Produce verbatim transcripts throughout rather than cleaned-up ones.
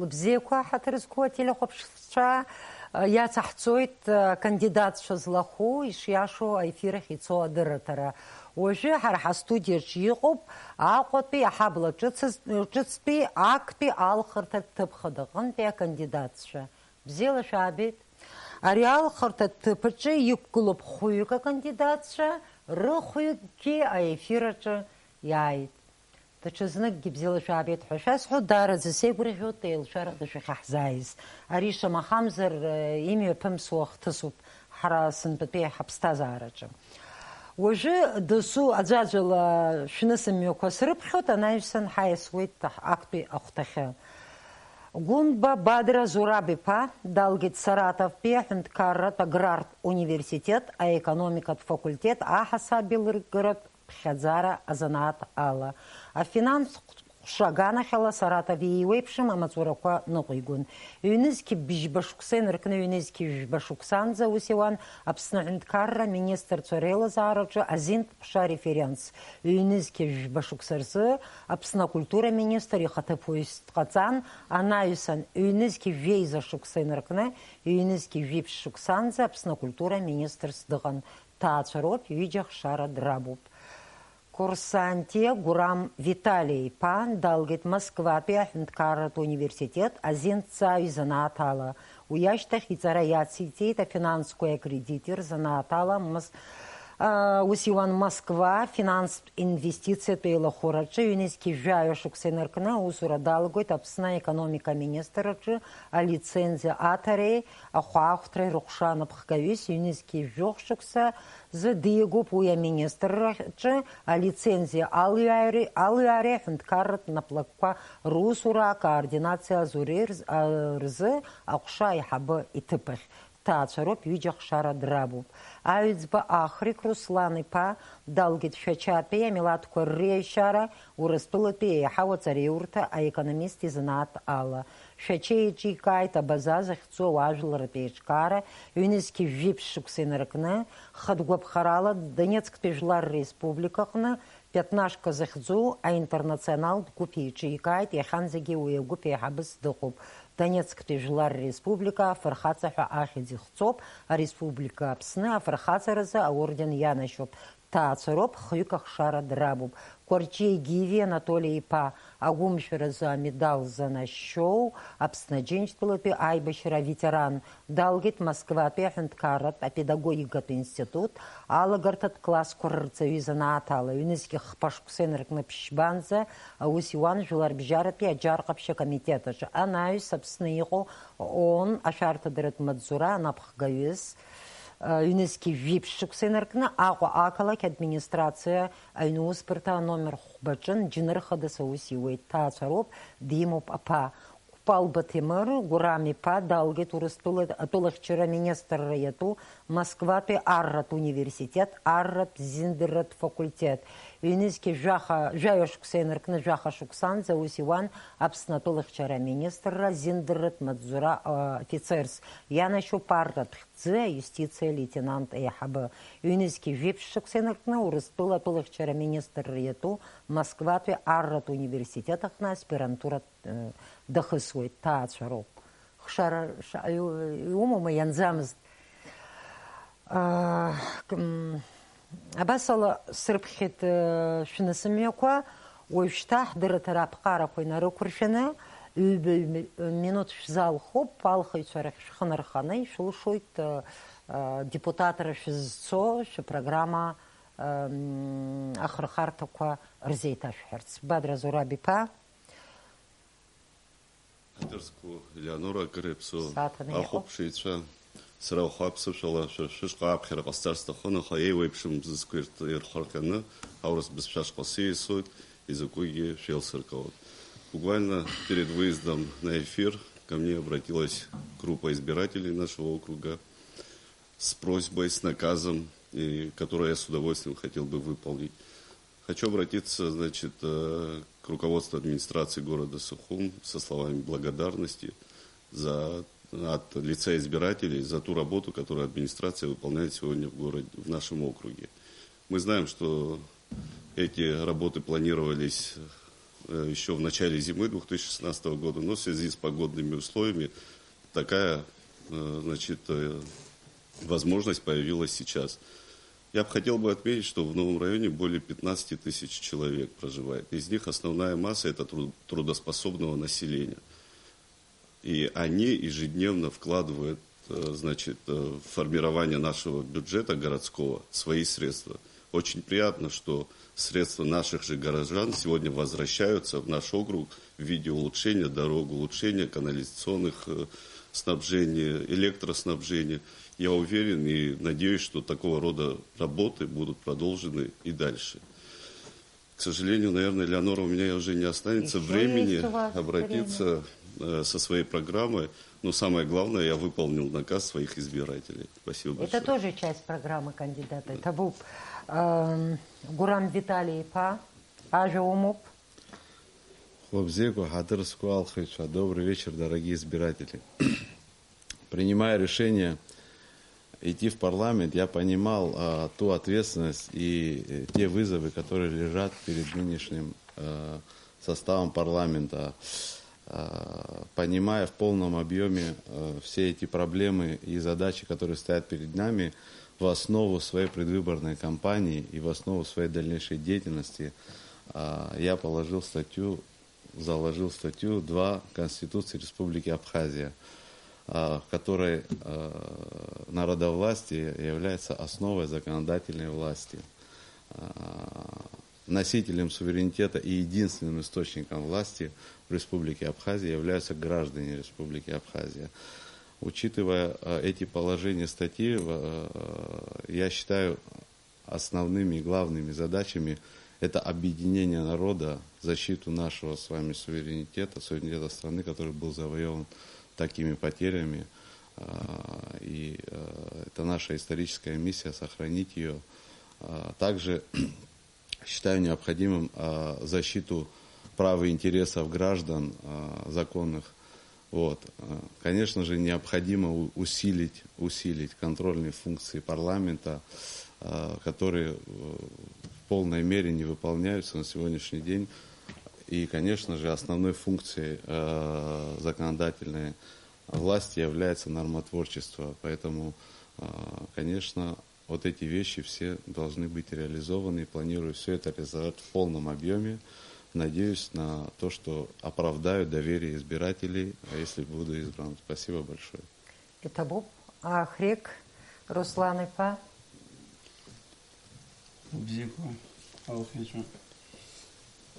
Лыбзиақәа ҳаҭыр зқәу ателехәаԥшцәа, э, иацаҳҵоит, э, акандидатцәа злахәу, ишиашоу аефир ахь ицо адырраҭара. Уажәы ҳара ҳастудиаҿ иҟоуп Аҟәатәи аҳабла ҿыцыз-, ҿыцтәи актәи алхырҭатә ҭыԥ хада аҟынтәи акандидатцәа. Бзиала шәаабеит. Ари алхырҭатә ҭыԥ аҿы иқәгылоуп хәҩык акандидатцәа, рыхәҩыкгьы аефир аҿы иааит. Даҽазныкгьы бзиала шәаабеит ҳәа шәасҳәо, даараӡа сеигәырӷьоит еилшәарада шәахьаҳзааиз. Ари шамахамзар, э, имҩаԥымсуа ахҭысуп ҳара сынтәатәи ҳаԥсҭазаараҿы. Уажәы досу аӡәаӡәала шәнысымҩақәа срыԥхьоит, анаҩсан ҳаиасуеит актәи ахәҭахьы. Гәынба Бадра Зураб-иԥа далгеит Саратовтәи аҳәынҭқарратә аграртә университет аекономикатә факультет аҳасабеилыргаратә ԥхьаӡара азанааҭ ала. Афинанстә ҟәша аганахьала Саратов иеиуеиԥшым амаҵурақәа ныҟәигон. Ҩнызқьи бжьба шықәса инаркны ҩнызқьи жәба шықәсанӡа аус иуан Аԥсны аҳәынҭқарра аминистрцәа реилазаараҿы азинтә ҟәша референтс. Ҩнызқьи жәба шықәса рзы Аԥсны акультура министр ихаҭыԥуаҩс дҟаҵан, анаҩсан ҩнызқьи жәеиза шықәса инаркны ҩнызқьи жәиԥшь шықәсанӡа Аԥсны акультура министрс дыҟан. Ҭаацәароуп, ҩыџьа хшара драбуп. Курсантиа Гурам Витали-иԥа далгеит Москватәи аҳәынҭқарратә университет азинҭҵааҩ изанааҭ ала. Уи ашьҭахь иҵара иациҵеит афинансқәеи акредити рзанааҭ ала Мос-, а, ус иуан Москва финанстә инвестициатә еилахәыраҿы. Ҩнызқьи жәаҩа шықәса инаркны аусура далагоит Аԥсны аекономика аминистрраҿы алицензиа аҭареи ахәаахәҭреи рыҟәша анапхгаҩыс. Ҩнызқьи жәохә шықәса зыдигоуп уи аминистрраҿы алицензиа алҩаареи, алҩаареи аҳәынҭқарратә наплакқәа русура акоординациа азуреи рз-, а, рзы аҟәша аиҳабы иҭыԥ ахь. Ҭаацәароуп, ҩыџьа хшара драбуп. Аҩӡба Ахрик Руслан-иԥа далгеит Шәачатәи амилаҭқәа реишьара Урыстәылатәи еиҳау аҵареиурҭа аекономист изанааҭ ала. Шәача еиҿикааит Абаза захьӡу ауаажәларратә еиҿкаара, ҩнызқьи жәиԥшь шықәса инаркны, хатә гәаԥхарала Донецктәи Жәлар Республика аҟны Пятнашка захьӡу аинтернационалтә гәыԥ еиҿикааит, иахьанӡагьы уи агәыԥ еиҳабыс дыҟоуп. Донецктәи Жәлар Республика афырхаҵа ҳәа ахьӡ ихҵоуп, ареспублика Аԥсны афырхаҵаразы аорден ианашьоуп. Ҭаацәароуп, хҩык ахшара драбуп. Кәарҷиа Гиви Анатоли-иԥа агәымшәаразы амедал занашьоу Аԥсны Аџьынџьтәылатәи аибашьра аветеран далгеит Москватәи аҳәынҭқарратә апедагогикатә институт алагарҭатә классқәа рырҵаҩы изанааҭ ала. Ҩнызқьи хԥа шықәса инаркны ԥшьбанӡа аус иуан Жәларбжьаратәи аџьар ҟаԥшь акомитет аҿы. Анаҩс Аԥсны иҟоу ООН ашәарҭадаратә маҵзура анапхгаҩыс, ҩнызқьи жәиԥшь шықәса инаркны Аҟәа ақалақь администрациа аҩнусбарҭа аномер хәбаҿы нџьныр хадас аус иуеит, ҭаацәароуп, димоуп аԥа. Кәпалба Ҭемыр Гәырам-иԥа далгеит Урыстәыла атәылахьчара аминистрра иатәу Москватәи арратә университет арратә зиндырратә факультет. Ҩнызқьи жәаха, жәаҩа шықәса инаркны жәаха шықәсанӡа аус иуан Аԥсны атәылахьчара аминистрра зиндырратә маҵзура, а, афицерс. Ианашьоуп арратә хьӡы аиустициа алеитенант еиҳабы. Ҩнызқьи жәиԥшь шықәса инаркны Урыстәыла атәылахьчара аминистрра иатәу Москватәи арратә университет аҟны аспирантура, э, дахысуеит, ҭаацәароуп. Хшара ша-, иу-, иумоума, ианӡамызт? Аа, км, абасала срыԥхьеит, э, шәнысымҩақәа, уажәшьҭа ҳдырраҭара аԥҟарақәа инарықәыршәаны, ҩба ҩ-, минуҭ шәзалхуп, алхыҩцәа рахь шәхы нарханы ишәылшоит, э, э, депутатра шәызцо шәыпрограмма, э, м, ахырхарҭақәа рзеиҭашәҳәарц. Бадра Зураб-иԥа. Ҳҭыр зқәу Елеонора Акыр иаԥсоу ахәаԥшыҩцәа, сара ухаԥсышәала шәара шәышҟа ааԥхьара ҟасҵар сҭахын, аха еиуеиԥшым зызқәа ирт-, ирхырҟьаны аурыс бызшәа шҟа сиасуеит, изакәыгьы шәеилсыркаауеит. Буквально перед выездом на эфир ко мне обратилась группа избирателей нашего округа с просьбой, с наказом, и которую я с удовольствием хотел бы выполнить. Хочу обратиться, значит, э, к руководству администрации города Сухум со словами благодарности за, от лица избирателей за ту работу, которую администрация выполняет сегодня в городе, в нашем округе. Мы знаем, что эти работы планировались э, еще в начале зимы две тысячи шестнадцатого года, но в связи с погодными условиями такая, э, значит, э, возможность появилась сейчас. Я бы хотел бы отметить, что в новом районе более пятнадцати тысяч человек проживает. Из них основная масса — это труд- трудоспособного населения. И они ежедневно вкладывают, э, значит, э, в формирование нашего бюджета городского свои средства. Очень приятно, что средства наших же горожан сегодня возвращаются в наш округ в виде улучшения дорог, улучшения канализационных, э, снабжения, электроснабжения. Я уверен и надеюсь, что такого рода работы будут продолжены и дальше. К сожалению, наверное, Элеонора, у меня уже не останется Ещё времени есть у вас обратиться, время. Э, со своей программой. Но самое главное, я выполнил наказ своих избирателей. Спасибо большое. Это тоже часть программы кандидата. Ҭабуп, эм, Гурам Виталий-иԥа, ажәа умоуп. Хәлыбзиақәа, ҳаҭыр зқәу алхыҩцәа, добрый вечер, дорогие избиратели. Принимая решение идти в парламент, я понимал, а, ту ответственность и, э, те вызовы, которые лежат перед нынешним, э, составом парламента. А, понимая в полном объёме, э, все эти проблемы и задачи, которые стоят перед нами, в основу своей предвыборной кампании и в основу своей дальнейшей деятельности, а, я положил статью заложил статью два Конституции Республики Абхазия, а, в которой, а, народовластие является основой законодательной власти. А, носителем суверенитета и единственным источником власти в Республике Абхазия являются граждане Республики Абхазия. Учитывая, а, эти положения статьи, в-, а, я считаю, основными и главными задачами — это объединение народа, защиту нашего с вами суверенитета, суверенитета страны, который был завоеван такими потерями. А, и, э, это наша историческая миссия — сохранить её. А, также считаю необходимым, а, защиту прав и интересов граждан, а, законных. Вот. Э, конечно же, необходимо у-, усилить, усилить контрольные функции парламента, э, которые, э, в полной мере не выполняются на сегодняшний день. И, конечно же, основной функцией, э, законодательной власти является нормотворчество. Поэтому, э, конечно, вот эти вещи все должны быть реализованы. И планирую все это реализовать в полном объёме. Надеюсь на то, что оправдаю доверие избирателей, а если буду избран. Спасибо большое. Иҭабуп, Ахрик Руслан-иԥа. Бзиақәа, алхицәа.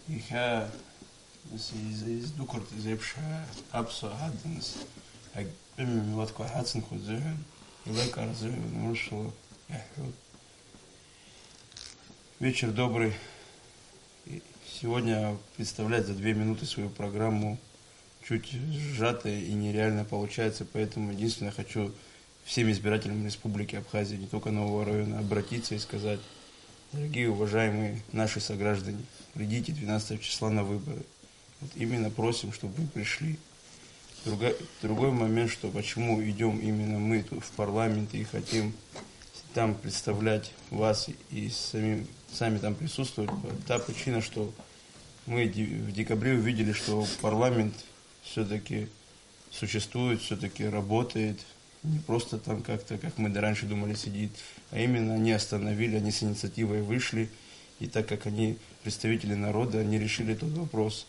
Иахьа нас из-, издәықәырҵаз еиԥш, а, аԥсуаа ҳадын нас, атәым милаҭқәа ҳацынхо азыҳәан, еилыркаара азыҳәан урысшәала иаҳҳәоит. Вечер добрый. И сегодня представлять за две минуты свою программу чуть сжатая и нереально получается, поэтому единственное, хочу всем избирателям Республики Абхазия, не только Нового района, обратиться и сказать: дорогие, уважаемые наши сограждане, придите двенадцатого числа на выборы. Вот именно просим, чтобы вы пришли. Друга-, другой момент, что почему идём именно мы тут в парламент и хотим там представлять вас и самим, сами там присутствовать, та причина, что мы де-, в декабре увидели, что парламент всё-таки существует, всё-таки работает. Не просто там как-то, как мы раньше думали, сидит, а именно они остановили, они с инициативой вышли. И так как они представители народа, они решили тот вопрос.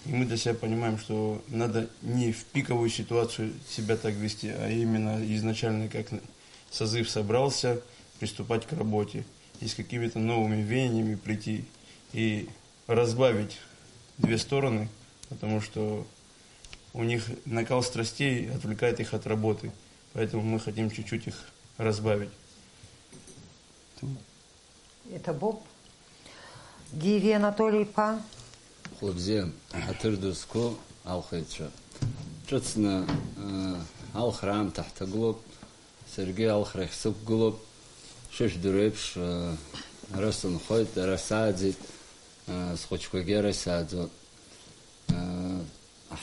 И мы для себя понимаем, что надо не в пиковую ситуацию себя так вести, а именно изначально, как н-, созыв собрался, приступать к работе. И с какими-то новыми веяниями прийти. И разбавить две стороны, потому что у них накал страстей отвлекает их от работы. Поэтому мы хотим чуть-чуть их разбавить. Иҭабуп. Гиви Анатоли-иԥа. Хәлыбзиа, ҳаҭыр ду зқәу алхыҩцәа. Ҿыцны, э, алхра аамҭа ҳҭагылоуп. Саргьы алхрахь сықәгылоуп. Шышәдыруа еиԥш, э, ара сынхоит, ара сааӡеит, э, схәыҷқәагьы ара исааӡоит. Э,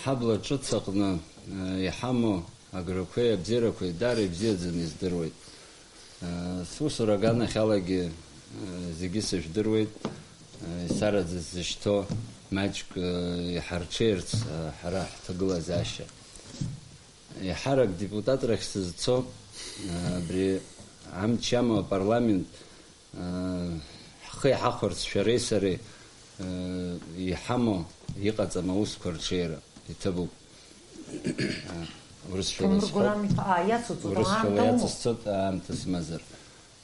Ҳабла ҿыц аҟны, э, иҳамоу аграқәеи абзиарақәеи даара ибзиаӡаны издыруеит. Э, сусура аганахьалагьы, э, зегьы сыжәдыруеит, э, исараӡа сзышьҭоу, Маҷк, э, иҳарҽеирц, э, ҳара ҳҭагылазаашьа. Еиҳарак депутатрахь сызцо, э, абри амч амоу апарламент, э, ҳхы иҳахәарц шәареи сареи, э, иҳамоу иҟаҵам аусқәа рҽеира иҭабуп. Э, урысшәала Ҭемыр сҳәоит. Гәырам иԥа, аа, иацуҵоит, Урысшәала аамҭа умоуп. Иацысҵоит, аамҭа смазар.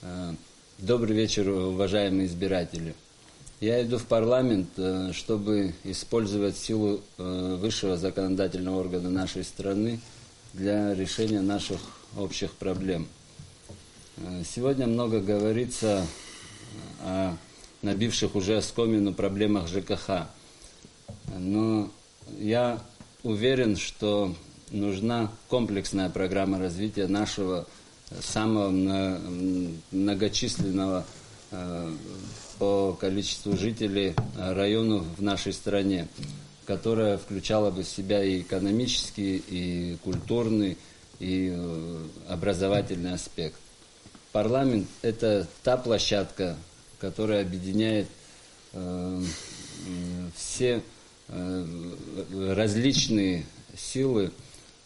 Э, добрый вечер, уважаемые избиратели. Я иду в парламент, э, чтобы использовать силу, э, высшего законодательного органа нашей страны для решения наших общих проблем. Э, сегодня много говорится о набивших уже оскомину проблемах Ж К Х. Но я уверен, что нужна комплексная программа развития нашего самого мно-, м, многочисленного, э, по количеству жителей, э, районов в нашей стране, которая включала бы в себя и экономический, и культурный, и, э, образовательный аспект. Парламент — это та площадка, которая объединяет, э, м, все, э, различные силы,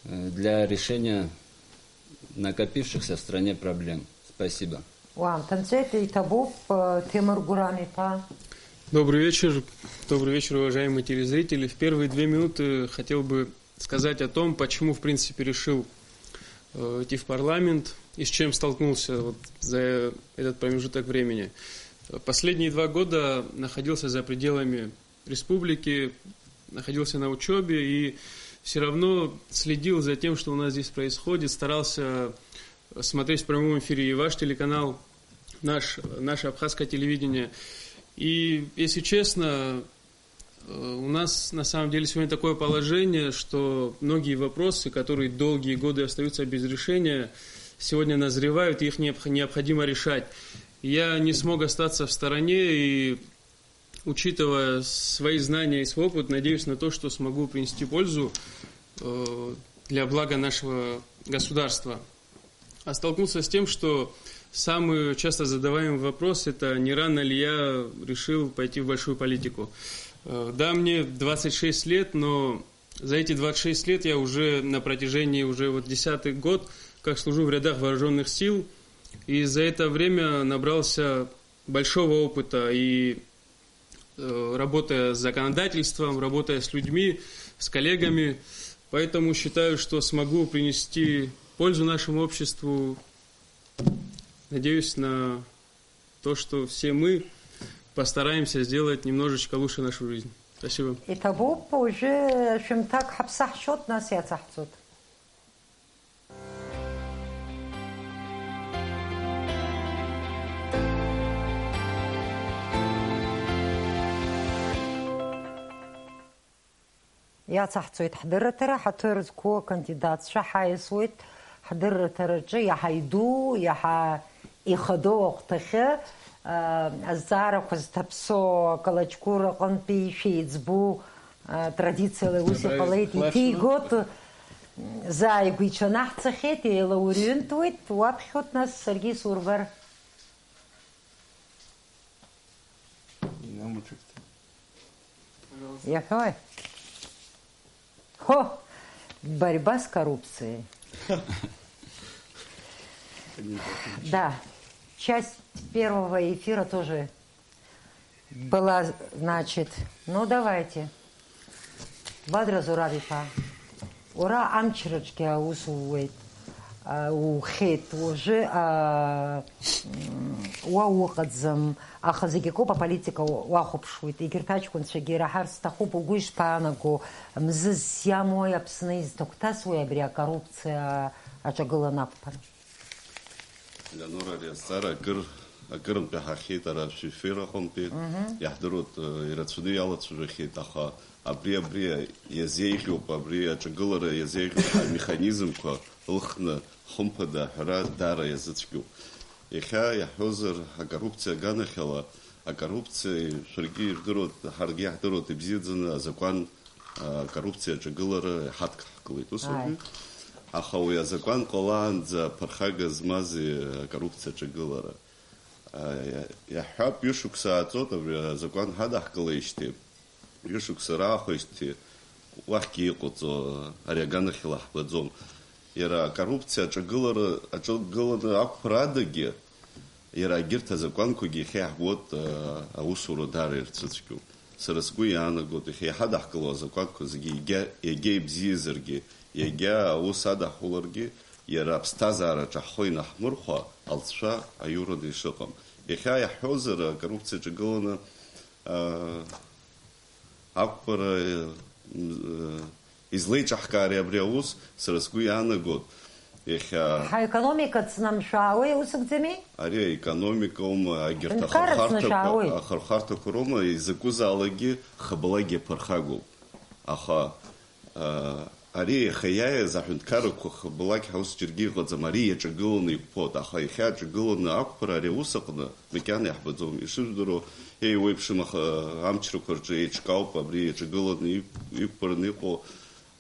э, для решения накопившихся в стране проблем. Спасибо. Уа, ҭанҵәеит, иҭабуп, э, Ҭемыр Гурам иԥа. Добрый вечер. Добрый вечер, уважаемые телезрители. В первые две минуты хотел бы сказать о том, почему, в принципе, решил, э, идти в парламент и с чем столкнулся вот за этот промежуток времени. Последние два года находился за пределами республики, находился на учёбе и всё равно следил за тем, что у нас здесь происходит, старался смотреть в прямом эфире и ваш телеканал, наш, наше абхазское телевидение. И, если честно, э, у нас на самом деле сегодня такое положение, что многие вопросы, которые долгие годы остаются без решения, сегодня назревают, и их необх-, необходимо решать. Я не смог остаться в стороне и, учитывая свои знания и свой опыт, надеюсь на то, что смогу принести пользу, э, для блага нашего государства. А столкнулся с тем, что самый часто задаваемый вопрос — это не рано ли я решил пойти в большую политику. Э, да, мне двадцать шесть лет, но за эти двадцать шесть лет я уже на протяжении, уже вот десятый год, как служу в рядах вооружённых сил, и за это время набрался большого опыта и, э, работая с законодательством, работая с людьми, с коллегами. Поэтому считаю, что смогу принести пользу нашему обществу. Надеюсь на то, что все мы постараемся сделать немножечко лучше нашу жизнь. Спасибо. Иҭабуп, уажәы шәымҭак ҳаԥсаҳшьот, нас иацаҳҵот. Иацаҳҵоит ҳдырраҭара, ҳаҭыр зқәу акандидатцәа ҳаиасуеит ҳдырраҭараҿы иаҳа иду, иаҳа ихадоу ахәҭахьы, а, азҵаарақәа зҭаԥсоу акалаҷкәыр аҟынтәи шәеиҵбу, а, традициала ус иҟалеит, иҭигоит, зааигәа иҽанаҳҵахьеит, еилаурҩынтуеит, уаԥхьоит нас саргьы исурбар. Инамаҿакт. Иаҳәои? Хо! Борьба с коррупцией. Да, часть первого эфира тоже была, значит, ну давайте. Бадра Зураб-иԥа, уара амчраҿгьы аус ууеит, а, уухеит, уажәы, а, м, уа уҟаӡам, аха зегь акоуп, аполитика уа-, уахәаԥшуеит. Егьырҭ аҷкәынцәагьы ираҳар сҭахуп, угәы ишԥаанаго, мзызс иамои Аԥсны изҭагәҭасуеи абри акоррупциа аҿагыланы ақәԥара? Леонора, ари азҵаара акыр, акырынтә иаҳахьеит ара шәефир аҟынтәи. Мгм. Иаҳдыруеит, э, ирацәаны иалацәажәахьеит, аха абри, абри иазеиӷьуп, абри аҿагылара иазеиӷьуп, амеханизмқәа ылхны, хымԥада аҳәара даара иазыцәгьоуп. Иахьа иаҳҳәозар, акоррупциа аганахьала, акоррупциа, шәаргьы ижәдыруеит, ҳаргьы иаҳдыруеит ибзиаӡаны, азакәан акоррупциа аҿагылара ҳадкылеит ус уажәы. Аха уи азакәан ҟалаанӡа ԥырхага змази акоррупциа аҿагылара? А, иа-, иаҳҳәап, ҩышықәса ааҵуеит абри азакәан ҳадаҳкылеижьҭеи. Ҩышықәса раахәеижьҭеи уахьгьы иҟаҵо ари аганахьала ҳбаӡом. Иара акоррупциа аҿагылара, аҿагыланы ақәԥара адагьы, иара егьырҭ азакәанқәагьы иахьа иаҳбоит, а, аусура даара ирцәыцәгьоуп. Сара сгәы иаанагоит, иахьа иҳадаҳкыло азакәанқәа зегьы егьа, егьа ибзиазаргьы, егьа аус адаҳуларгьы, иара аԥсҭазаараҿы ҳхы инаҳмырхәа алҵшәа аиураны ишыҟам. Иахьа иаҳҳәозар, акоррупциа аҿагыланы, а, ақәԥара, э, м, э, излеиҿаҳкаари абри аус, сара сгәы иаанагоит, иахьа Ҳаекономика ҵнамшәаауеи, ус акәӡами? Ари аекономика аума, егьырҭ Аҳәынҭқарра ахырхарҭақәа, ҵнашәаауеи? Ахырхарҭақәа роума, изакәызаалакгьы хыблагьы ԥырхагоуп. Аха, э, ари иахьа иааиз аҳәынҭқаррақәа хыблагь ҳәа ус џьаргьы иҟаӡам, ари иаҿагыланы иқәԥоит, аха иахьа аҿагыланы ақәԥара ари аус аҟны макьана иаҳбаӡом. Ишыжәдыруа, еиуеиԥшым аха-, амчрақәа рҿы еиҿкаауп абри иаҿагыланы иқә-, иқәԥараны иҟоу,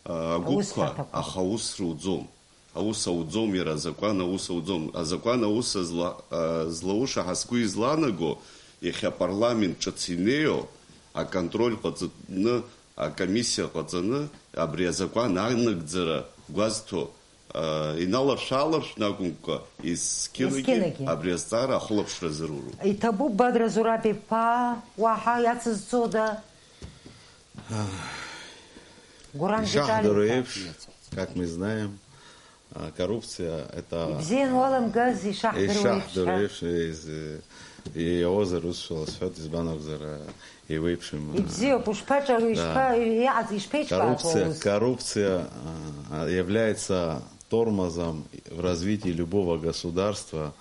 а, агәыԥқәа, Аусҳәарҭақәа. Аха аус руӡом. Аус ауӡом иара азакәан, аус ауӡом. Азакәан аус зла-, а, злауша ҳәа сгәы излаанаго, иахьа апарламент ҿыц инеиуа, аконтроль ҟаҵаны, акомиссиа ҟаҵаны, абри азакәан анагӡара гәазҭо, а, иналаршә-ааларшәны акәымкәа, есқьынагьы Есқьынагьы. Абри азҵаара ахылаԥшра азыруроуп. Иҭабуп, Бадра Зураб-иԥа, уаҳа иацызҵода? Гурам Ишаҳдыруа Виталий-иԥа. Еиԥш, как мы знаем, а, коррупция это Ибзиан уаламгаз ишаҳдыруа еиԥш, ишаҳдыруа ҳәа. Еиԥш, из-, иауазар усшәала сҳәоит, избан акәзар, а, еиуеиԥшым, а, Ибзиоуп, ушԥаҿа-, Да. ишԥа-, иаҟаҵ-, ишԥеиҿкаатәу Коррупция, аус? Коррупция, а, является тормозом в развитии любого государства,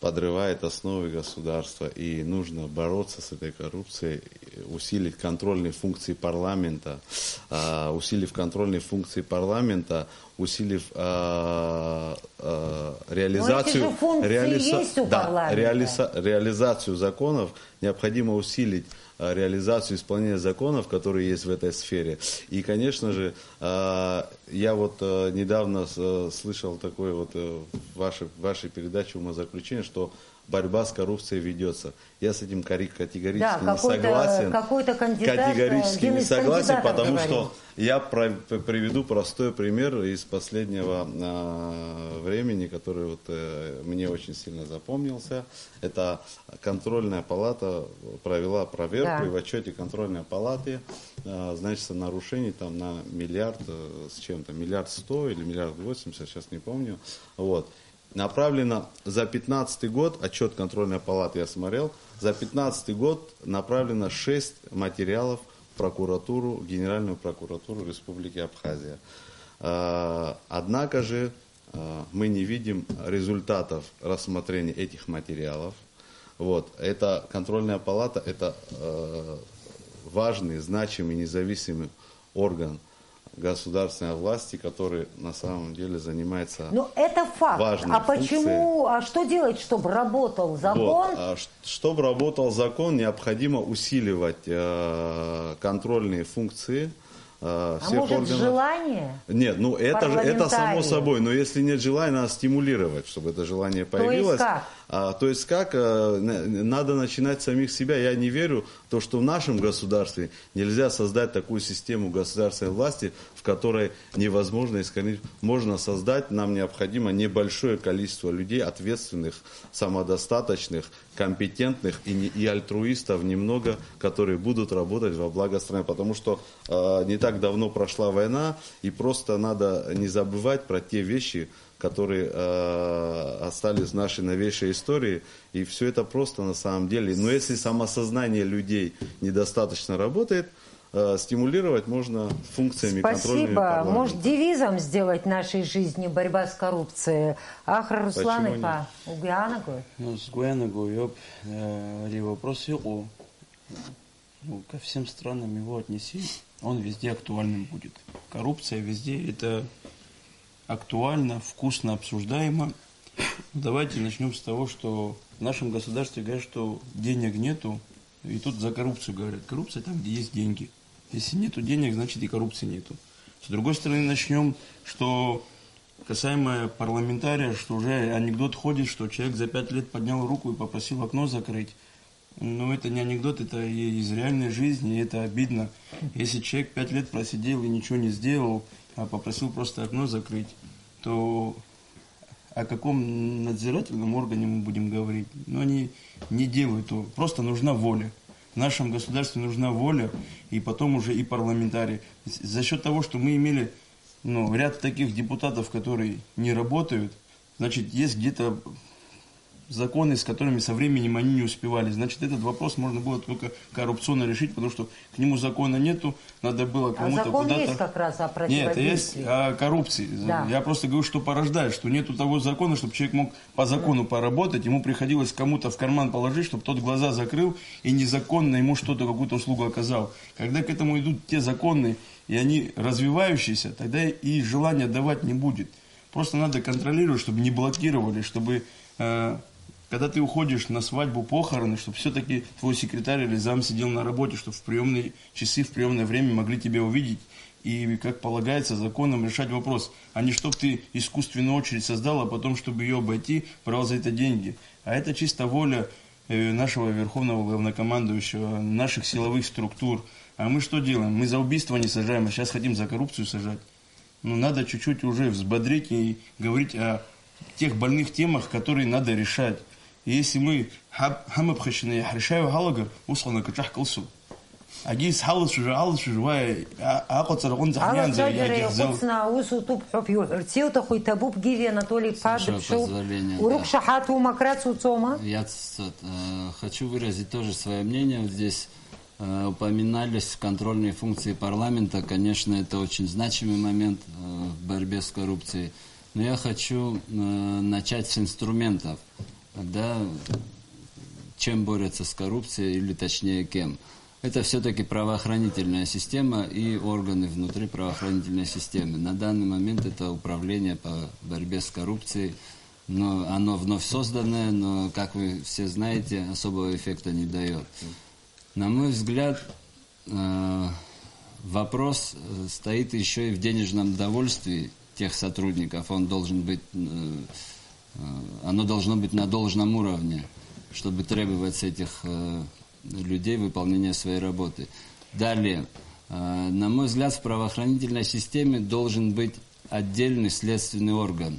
подрывает основы государства, и нужно бороться с этой коррупцией, усилить контрольные функции парламента, а, усилив контрольные функции парламента, усилив, а, а, реализацию, Но эти же функции реализа-, есть у да, парламента. Реализа-, реализацию законов необходимо усилить, а, реализацию исполнения законов, которые есть в этой сфере. И, конечно же, а, я вот, а, недавно с-, слышал такое вот, э, в вашей, в вашей передаче умозаключение, что борьба с коррупцией ведётся. Я с этим кори-, категорически Да, не какой-то, согласен. Какой-то кандидат, Категорически э, один не из согласен, кандидатов потому говорил. Что я про-, п-, приведу простой пример из последнего, а, времени, который вот, э, мне очень сильно запомнился. Это контрольная палата провела проверку, Да. И в отчёте контрольной палаты, а, значится, нарушений там на миллиард, э, с чем-то, миллиард сто или миллиард восемьдесят, сейчас не помню. Вот. Направлено за пятнадцатый год, отчёт контрольной палаты я смотрел, за пятнадцатый год направлено шесть материалов в прокуратуру, Генеральную прокуратуру Республики Абхазия. Э, однако же, э, мы не видим результатов рассмотрения этих материалов. Вот. Эта контрольная палата, это, э, важный, значимый, независимый орган государственной власти, который на самом деле занимается Ну, это факт. Важной А почему, функцией. А что делать, чтобы работал закон? Вот, а ш-, чтобы работал закон, необходимо усиливать, э, контрольные функции, э, А всех может, органов. Желание? Нет, ну это же, это само Парламентария. Собой, но если нет желания, надо стимулировать, чтобы это желание То есть появилось. Как? А, то есть как, э, на-, надо начинать с самих себя. Я не верю в то, что в нашем государстве нельзя создать такую систему государственной власти, в которой невозможно искоренить. Можно создать, нам необходимо небольшое количество людей, ответственных, самодостаточных, компетентных и не-, и альтруистов немного, которые будут работать во благо страны. Потому что, э, не так давно прошла война, и просто надо не забывать про те вещи, которые, э, остались в нашей новейшей истории. И всё это просто на самом деле. Но если самосознание людей недостаточно работает, э, стимулировать можно функциями контрольными Спасибо. Парламента. Может, девизом сделать нашей жизни борьба с коррупцией? Ахра Руслан-иԥа, Почему нет? Угәы иаанагои? Ну, сгәы иаанагоит, э, ари вопрос иҟоу. Ну, ко всем странам его отнеси, он везде актуальным будет. Коррупция везде, это актуально, вкусно обсуждаемо. Давайте начнём с того, что в нашем государстве говорят, что денег нету, и тут за коррупцию говорят. Коррупция там, где есть деньги. Если нету денег, значит и коррупции нету. С другой стороны, начнём, что касаемо парламентария, что уже анекдот ходит, что человек за пять лет поднял руку и попросил окно закрыть. Ну, это не анекдот, это и из реальной жизни, и это обидно. Если человек пять лет просидел и ничего не сделал, а попросил просто окно закрыть, то о каком надзирательном органе мы будем говорить? Ну, они не делают его. Просто нужна воля. В нашем государстве нужна воля, и потом уже и парламентарии. За счет того, что мы имели, ну, ряд таких депутатов, которые не работают, значит, есть где-то законы, с которыми со временем они не успевали. Значит, этот вопрос можно было только коррупционно решить, потому что к нему закона нету, надо было А кому-то закон куда-то... есть как раз о Нет, есть противодействии. о коррупции. Да. Я просто говорю, что порождает, что нету того закона, чтобы человек мог по закону поработать, ему приходилось кому-то в карман положить, чтобы тот глаза закрыл и незаконно ему что-то, какую-то услугу оказал. Когда к этому идут те законы, и они развивающиеся, тогда и желания давать не будет. Просто надо контролировать, чтобы не блокировали, чтобы, э, когда ты уходишь на свадьбу, похороны, чтобы все-таки твой секретарь или зам сидел на работе, чтобы в приемные часы, в приемное время могли тебя увидеть и, как полагается, законом решать вопрос, а не чтоб ты искусственную очередь создал, а потом, чтобы ее обойти, брал за это деньги. А это чисто воля, э, нашего верховного главнокомандующего, наших силовых структур. А мы что делаем? Мы за убийство не сажаем, а сейчас хотим за коррупцию сажать. Ну, надо чуть-чуть уже взбодрить и говорить о тех больных темах, которые надо решать. И если мы ҳаб-, ҳамыԥхашьаны иаҳрышьаҩ ҳалагар, усҟан акаҿаҳкылсуп. Агьи исҳалацәажәо, алацәажәо, уа, а-, аҟаҵара аҟынӡа ҳнеиаанӡа Алацәажәара иагьаҳзал-, иахәыцны аус утәуп ҳәоуп иуҳәарц иуҭаху, иҭабуп, Гиви Анатоли-иԥа С вашего дыԥшуп. позволения, да. Урықәшаҳаҭума, акрацуцома? Я ц-, ц-, э, хочу выразить тоже свое мнение. Вот здесь э, упоминались контрольные функции парламента. Конечно, это очень значимый момент э, в борьбе с коррупцией. Но я хочу э, начать с инструментов, да, чем борются с коррупцией, или точнее кем. Это все-таки правоохранительная система и органы внутри правоохранительной системы. На данный момент это управление по борьбе с коррупцией. Но оно вновь созданное, но, как вы все знаете, особого эффекта не дает. На мой взгляд, э, вопрос э, стоит еще и в денежном довольстве тех сотрудников. Он должен быть, э, э, оно должно быть на должном уровне, чтобы требовать с этих э, людей выполнения своей работы. Далее, э, на мой взгляд, в правоохранительной системе должен быть отдельный следственный орган,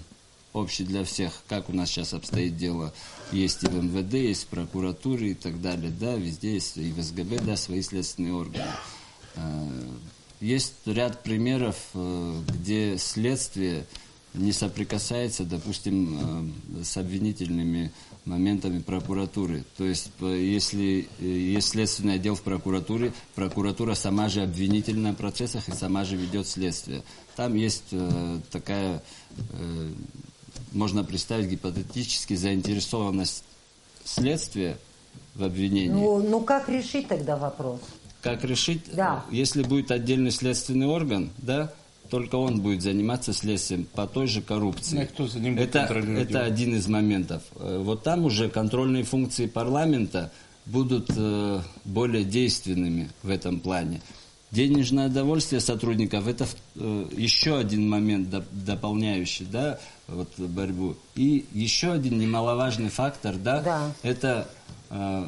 общий для всех, как у нас сейчас обстоит дело. Есть и в МВД, есть в прокуратуре и так далее, да, везде есть и в СГБ, да, свои следственные органы. Э, Есть ряд примеров, э, где следствие не соприкасается, допустим, э, с обвинительными моментами прокуратуры. То есть, п- если э, есть следственный отдел в прокуратуре, прокуратура сама же обвинительна в процессах и сама же ведет следствие. Там есть э, такая, э, можно представить гипотетически, заинтересованность следствия в обвинении. Ну, ну как решить тогда вопрос? Как решить? Да. Если будет отдельный следственный орган, да, только он будет заниматься следствием по той же коррупции. Ну, и кто за ним будет это, контролировать это его? Один из моментов. Э, Вот там уже контрольные функции парламента будут э, более действенными в этом плане. Денежное довольствие сотрудников — это э, еще один момент доп- дополняющий, да, вот борьбу. И еще один немаловажный фактор, да, Да. это э,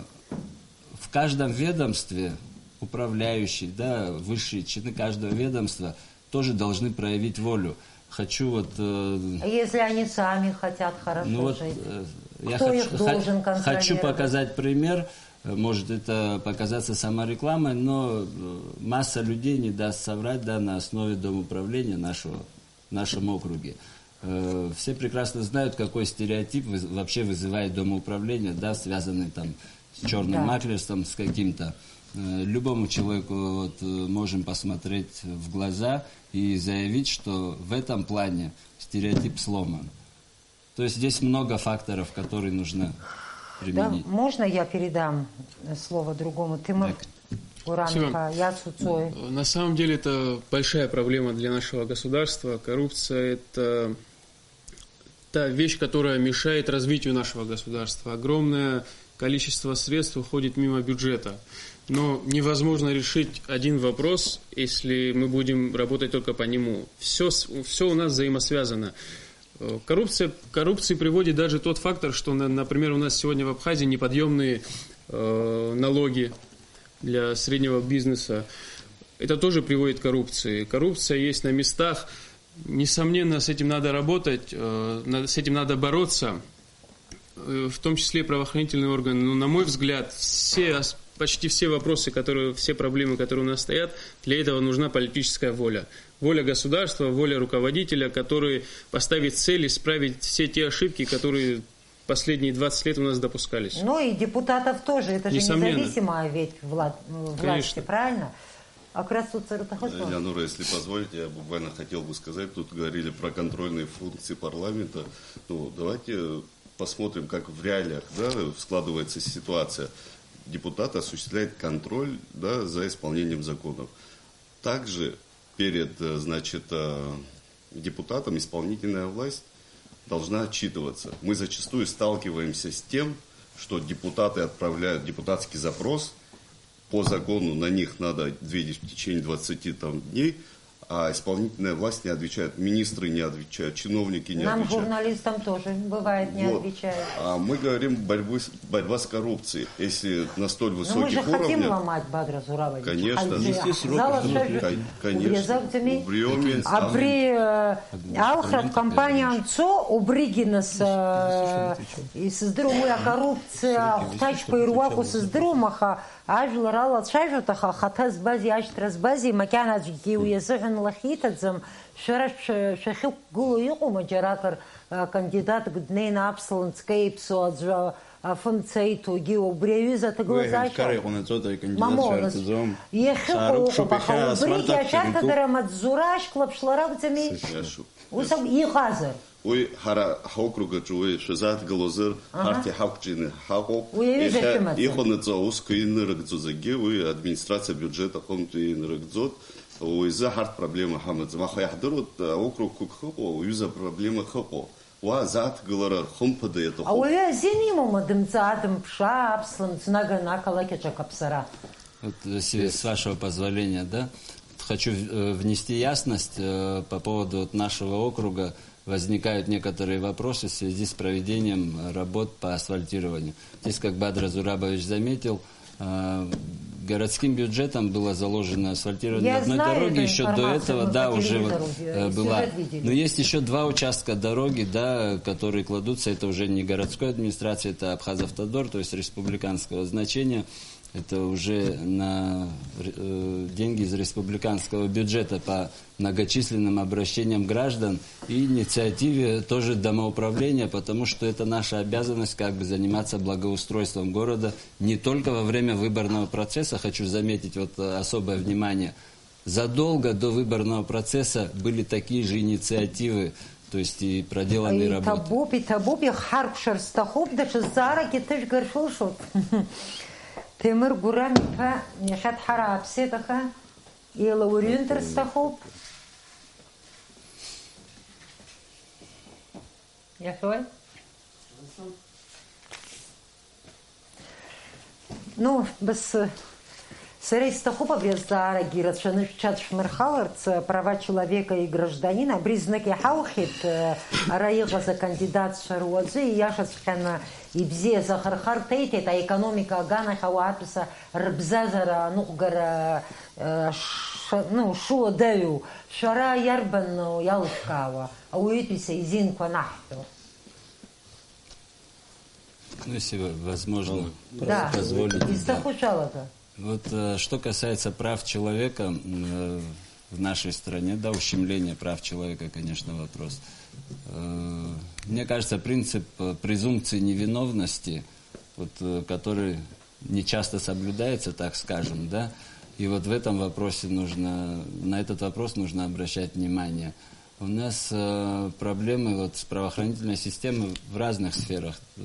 в каждом ведомстве управляющий, да, высшие чины каждого ведомства тоже должны проявить волю. Хочу вот э, Если они сами хотят хорошо ну вот, жить. э, я Кто хочу, их должен ха- хочу контролировать? Показать пример. Э, Может это показаться саморекламой, но э, масса людей не даст соврать, да, на основе домоуправления нашего, в нашем округе. Э, Все прекрасно знают, какой стереотип выз- вообще вызывает домоуправление, да, связанный там с черным Да. маклерством, с каким-то. Э, Любому человеку вот, э, можем посмотреть в глаза и заявить, что в этом плане стереотип сломан. То есть здесь много факторов, которые нужно Да, применить. Можно я передам слово другому? Тимур Так. Уранка, Яцу Цой. На самом деле это большая проблема для нашего государства. Коррупция — это та вещь, которая мешает развитию нашего государства. Огромное количество средств уходит мимо бюджета. Но невозможно решить один вопрос, если мы будем работать только по нему. Все, все у нас взаимосвязано. Э, Коррупция, коррупции приводит даже тот фактор, что, на- например, у нас сегодня в Абхазии неподъемные э, налоги для среднего бизнеса. Это тоже приводит к коррупции. Коррупция есть на местах. Несомненно, с этим надо работать, э, на- с этим надо бороться, э, в том числе и правоохранительные органы. Но, на мой взгляд, все, ос- почти все вопросы, которые, все проблемы, которые у нас стоят, для этого нужна политическая воля. Воля государства, воля руководителя, который поставит цель исправить все те ошибки, которые последние двадцать лет у нас допускались. Ну и депутатов тоже, это же Несомненно. Независимая ведь влад- власти, Конечно. Правильно? А как раз тут Саратахасова. Элеонора, если позволите, я буквально хотел бы сказать, тут говорили про контрольные функции парламента. Ну, давайте посмотрим, как в реалиях, да, складывается ситуация. Депутат осуществляет контроль, да, за исполнением законов. Также перед, э, значит, э, депутатом исполнительная власть должна отчитываться. Мы зачастую сталкиваемся с тем, что депутаты отправляют депутатский запрос, по закону на них надо ответить в течение двадцати там дней, а исполнительная власть не отвечает, министры не отвечают, чиновники не Нам, отвечают. Журналистам, тоже бывает не Вот. Отвечают. А мы говорим борьбы с- борьба с коррупцией. Если на столь высоких уровнях... Но мы же хотим ломать, Бадра Зурабович. Конечно. Внести срок. Конечно. Убри азы акәӡами? Убри ауми. Абри, э, алхратә кампаниа анцо, убригьы нас, э, исыздыруам уи акоррупциа ахәҭаҷқәа ируаку сыздыруам, аха ажәлар алацәажәоит, аха ахаҭа збазеи, ашьҭра збазеи, макьана аӡәгьы уи азыҳәан лахь иҭаӡам. Шәара шәа- шәахьықәгылоу иҟоума џьаракыр, э, кандидатк днеины аԥслымӡ кеиԥсоу аӡәы афымца иҭоугьы убри аҩыза Уи аҭагылазаашьа аҳәынҭқарра иҟанаҵоит, ари акандидатцәа Мамоу, нас, рацәаӡом. Иахьыҟоу Саарықәшуп, ыҟоуп, аха иахьа убригьы асмарҭ аԥхьа ашьаҭадара маҵзура ашьклаԥшлара акәӡами? Иашоуп. Ус акә-, иҟазар? Уи ҳара ҳокруг аҿы уи шәазааҭгылозар, Аҳа. Ҳарҭ иҳақәҿианы ҳаҟоуп. Уи аҩыза Иахьа шәымаӡам. Иҟанаҵо аусқәа инарыгӡо зегьы уи администрациа абиуџьет аҟынтәи инарыгӡоит. Уи изы ҳарҭ проблема ҳамаӡам. Аха иаҳдыруеит, аокругқәак хыҟоу, уҩыза проблема хыҟоу. Уа азааҭгылара хымԥада иаҭахуп. Ауаҩы азин имоума дымҵаа, дымԥшаа, аԥслымӡ наганы ақалақь аҿы акаԥсара? Вот, э, с с вашего позволения, да, вот хочу в- э, внести ясность, э, по поводу вот нашего округа. Возникают некоторые вопросы в связи с проведением, э, работ по асфальтированию. Здесь, как Бадра Зурабович заметил, э, городским бюджетом было заложено асфальтирование Я одной знаю дороги, эту еще до информацию, этого, мы да, по уже вот, телевизору, э, э, была. Сюжет видели. Но есть еще два участка дороги, да, которые кладутся, это уже не городской администрации, это Абхазавтодор, то есть республиканского значения. Это уже на ре- э, деньги из республиканского бюджета по многочисленным обращениям граждан и инициативе тоже домоуправления, потому что это наша обязанность как бы заниматься благоустройством города не только во время выборного процесса. Хочу заметить вот, э, особое внимание. Задолго до выборного процесса были такие же инициативы, то есть и проделанные работы. Иҭабуп, иҭабуп, ихҳаркәшар сҭахуп, даҽа зҵаарак иҭыжәгар шәылшоит. Ҭемыр Гурам-иԥа иахьа дҳарааԥсеит, аха илаурҩынтыр сҭахуп. Иаҳәои? Ну, быс, сара исҭахуп абри азҵаарагьы ирацәаны шәҽадшәмырхаларц, права человека и гражданина, абри знык иҳаухьеит, ара иҟаз акандидатцәа руаӡәы, ииашаҵәҟьаны ибзиаз ахырхарҭа иҭеит, аекономика аганахь ауаатәыҩса рыбзазара аныҟәгара, ш-, ну, шуадаҩу, шәара иарбан иалышәкаауа, ауаҩытәыҩса изинқәа анаҳҳәо? Ну, если вы- возможно, Да. Позволите, да. Изҭаху шәалага. Вот, э, что касается прав человека, м, э, в нашей стране, да, ущемление прав человека, конечно, вопрос. Э, мне кажется, принцип, э, презумпции невиновности, вот, э, который не часто соблюдается, так скажем, да, и вот в этом вопросе нужно, на этот вопрос нужно обращать внимание. У нас, э, проблемы вот с правоохранительной системой в разных сферах. Э,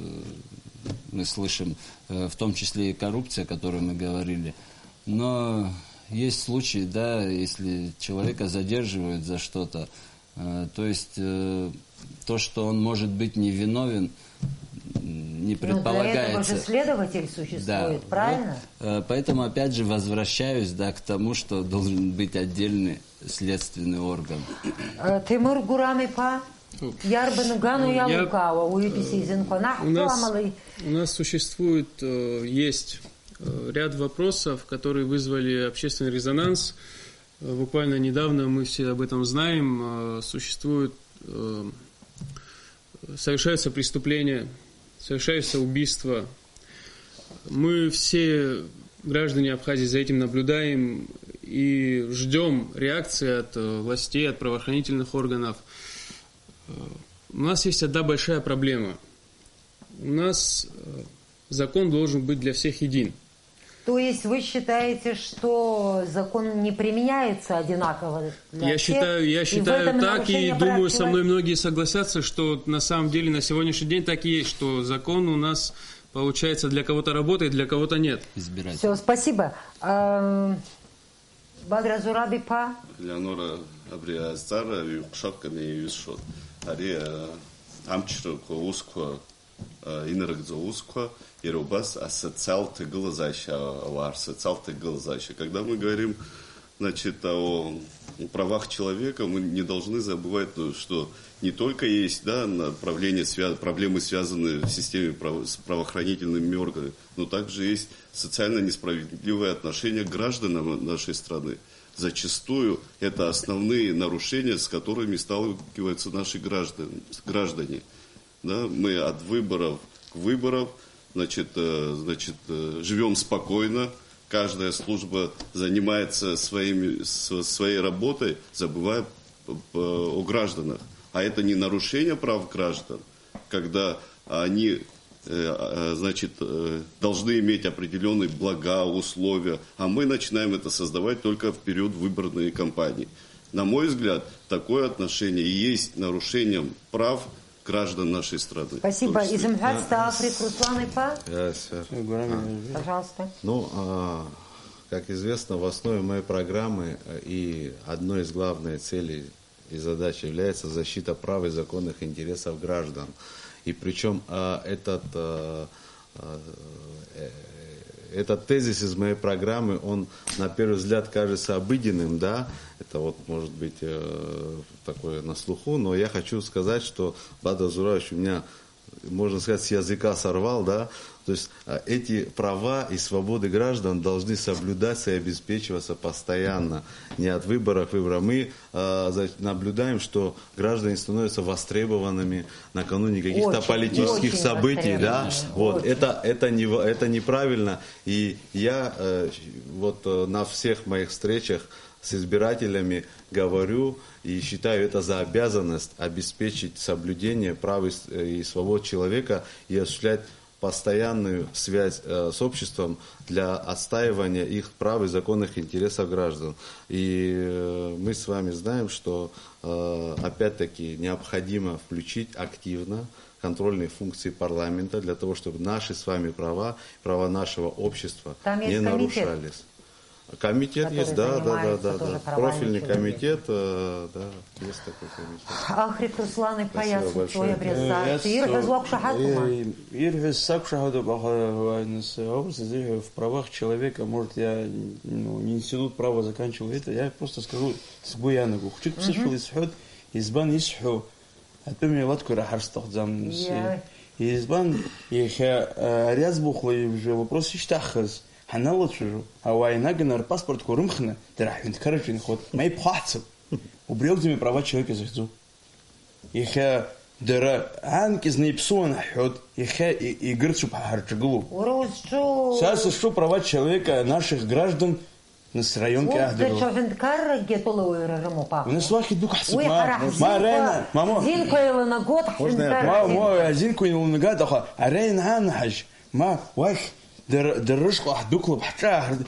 мы слышим, э, в том числе и коррупция, о которой мы говорили. Но есть случаи, да, если человека задерживают за что-то, э, то есть, э, то, что он может быть невиновен, м, не предполагается. Ну, для этого же следователь существует, Да, правильно? Вот, э, поэтому, опять же, возвращаюсь, да, к тому, что должен быть отдельный следственный орган. Э, Темур Гурам-иԥа, Иарбану гану Я- иалукаауа, уаҩытәыҩса изынқәа У анаҳҳәо нас, амала и- у нас существует, э, есть э, ряд вопросов, которые вызвали общественный резонанс. Э, Буквально недавно мы все об этом знаем. Э, Существуют, э, совершаются преступления, совершаются убийства. Мы все, граждане Абхазии, за этим наблюдаем и ждем реакции от э, властей, от правоохранительных органов. Э, У нас есть одна большая проблема. У нас э, закон должен быть для всех един. То есть вы считаете, что закон не применяется одинаково для Я всех, считаю, я и в считаю этом так, и нарушение прав думаю, со человека? Мной многие согласятся, что на самом деле на сегодняшний день так и есть, что закон у нас получается для кого-то работает, для кого-то нет. Избиратель. Все, спасибо. Ам, Бадра Зураб-иԥа. Леонора, абри азҵаара ҩ-ҟәшак аны иаҩызшоит. Ари, э, амчрақәа, аусқәа, э, инарыгӡо аусқәа, иара убас асоциалтә ҭагылазаашьа, ауаа рсоциалтә ҭагылазаашьа. Когда мы говорим, значит, о правах человека, мы не должны забывать, ну, что не только есть, да, направления, свя-, проблемы, связанные в системе право-, с правоохранительными органами, но также есть социально несправедливое отношение к гражданам нашей страны. Зачастую это основные нарушения, с которыми сталкиваются наши граждан-, граждане. Да, мы от выборов к выборам, значит, э, значит, э, живём спокойно, каждая служба занимается своими, с-, своей работой, забывая п-, п-, о гражданах. А это не нарушение прав граждан, когда они, э, э, значит, э, должны иметь определённые блага, условия, а мы начинаем это создавать только в период выборной кампании. На мой взгляд, такое отношение и есть нарушением прав граждан нашей страны. Спасибо. То есть Изымҳәацт, Африк Руслан-иԥа. Yes, sir. Пожалуйста. Ну, а, как известно, в основе моей программы э, и одной из главных целей и задач является защита прав и законных интересов граждан. И причём а, этот, а, а, э, этот тезис из моей программы, он на первый взгляд кажется обыденным, да, это вот может быть э, такое на слуху, но я хочу сказать, что Бадр Зураевич у меня, можно сказать, с языка сорвал, да, то есть а, эти права и свободы граждан должны соблюдаться и обеспечиваться постоянно, не от выбора к выборам. Мы а, значит, наблюдаем, что граждане становятся востребованными накануне каких-то Очень, политических очень событий, да, востребованными, вот, очень. это, это, не, это неправильно, и я э, вот э, на всех моих встречах с избирателями говорю и считаю это за обязанность обеспечить соблюдение прав и с- и свобод человека и осуществлять постоянную связь э, с обществом для отстаивания их прав и законных интересов граждан. И э, мы с вами знаем, что э, опять-таки необходимо включить активно контрольные функции парламента для того, чтобы наши с вами права, права нашего общества Там не есть комитет, нарушались. Комитет который есть, да, да, да, занимается да, тоже да. Правами Профильный человека. Комитет, э, да, есть такой комитет. Ахрик Руслан-иԥа Спасибо большое. Иацуцуи абри Э, азҵаарахь иацу-, ирҳәаз уақәшаҳаҭума? э, ирҳәаз сақәшаҳаҭуп, аҟа, э, аурыс азы иҳәа, в правах человека, может, я, ну, не институт права заканчивал, это, я просто скажу, сгәы ианаго. Хәыҷык Мгм. ԥсышәала исҳәоит, избан исҳәо, атәым милаҭқәа ираҳар сҭахӡам, нас, Иа. Избан, иахьа, а, ари аӡбахә ла ҩажәа вопрос ишьҭаҳхыз ҳаналацәажәо, ауаа инаганы рпаспортқәа рымхны, дара ҳҳәынҭқарраҿы инхоит, ма иԥхаҳцап. Убри акәӡами права человека захьӡу? Иахьа дара аанкьа зны иԥсуан ҳҳәоит, иахьа и-, егырцәуп ҳәа ҳарҿагылоуп. Уара узҿу Са сызҿу права человека наших граждан Нас раионк Урҭ иаҳдыруа. Даҽа ҳәынҭқарракгьы атәылауаҩра рымоуп аха. Нас уахь идәықәҳҵап, Уи ма, ҳара ма ҳзинқәа, арена, ма, ма. Ҳзинқәа еиланагоит Можно я ҳҳәынҭқарра. Ма, ма, азинқәа еиланагоит, аха ара ианаанҳажь, ма уахь дара, дара рышҟа ҳдәықәлап, ҳҿы ааҳар-,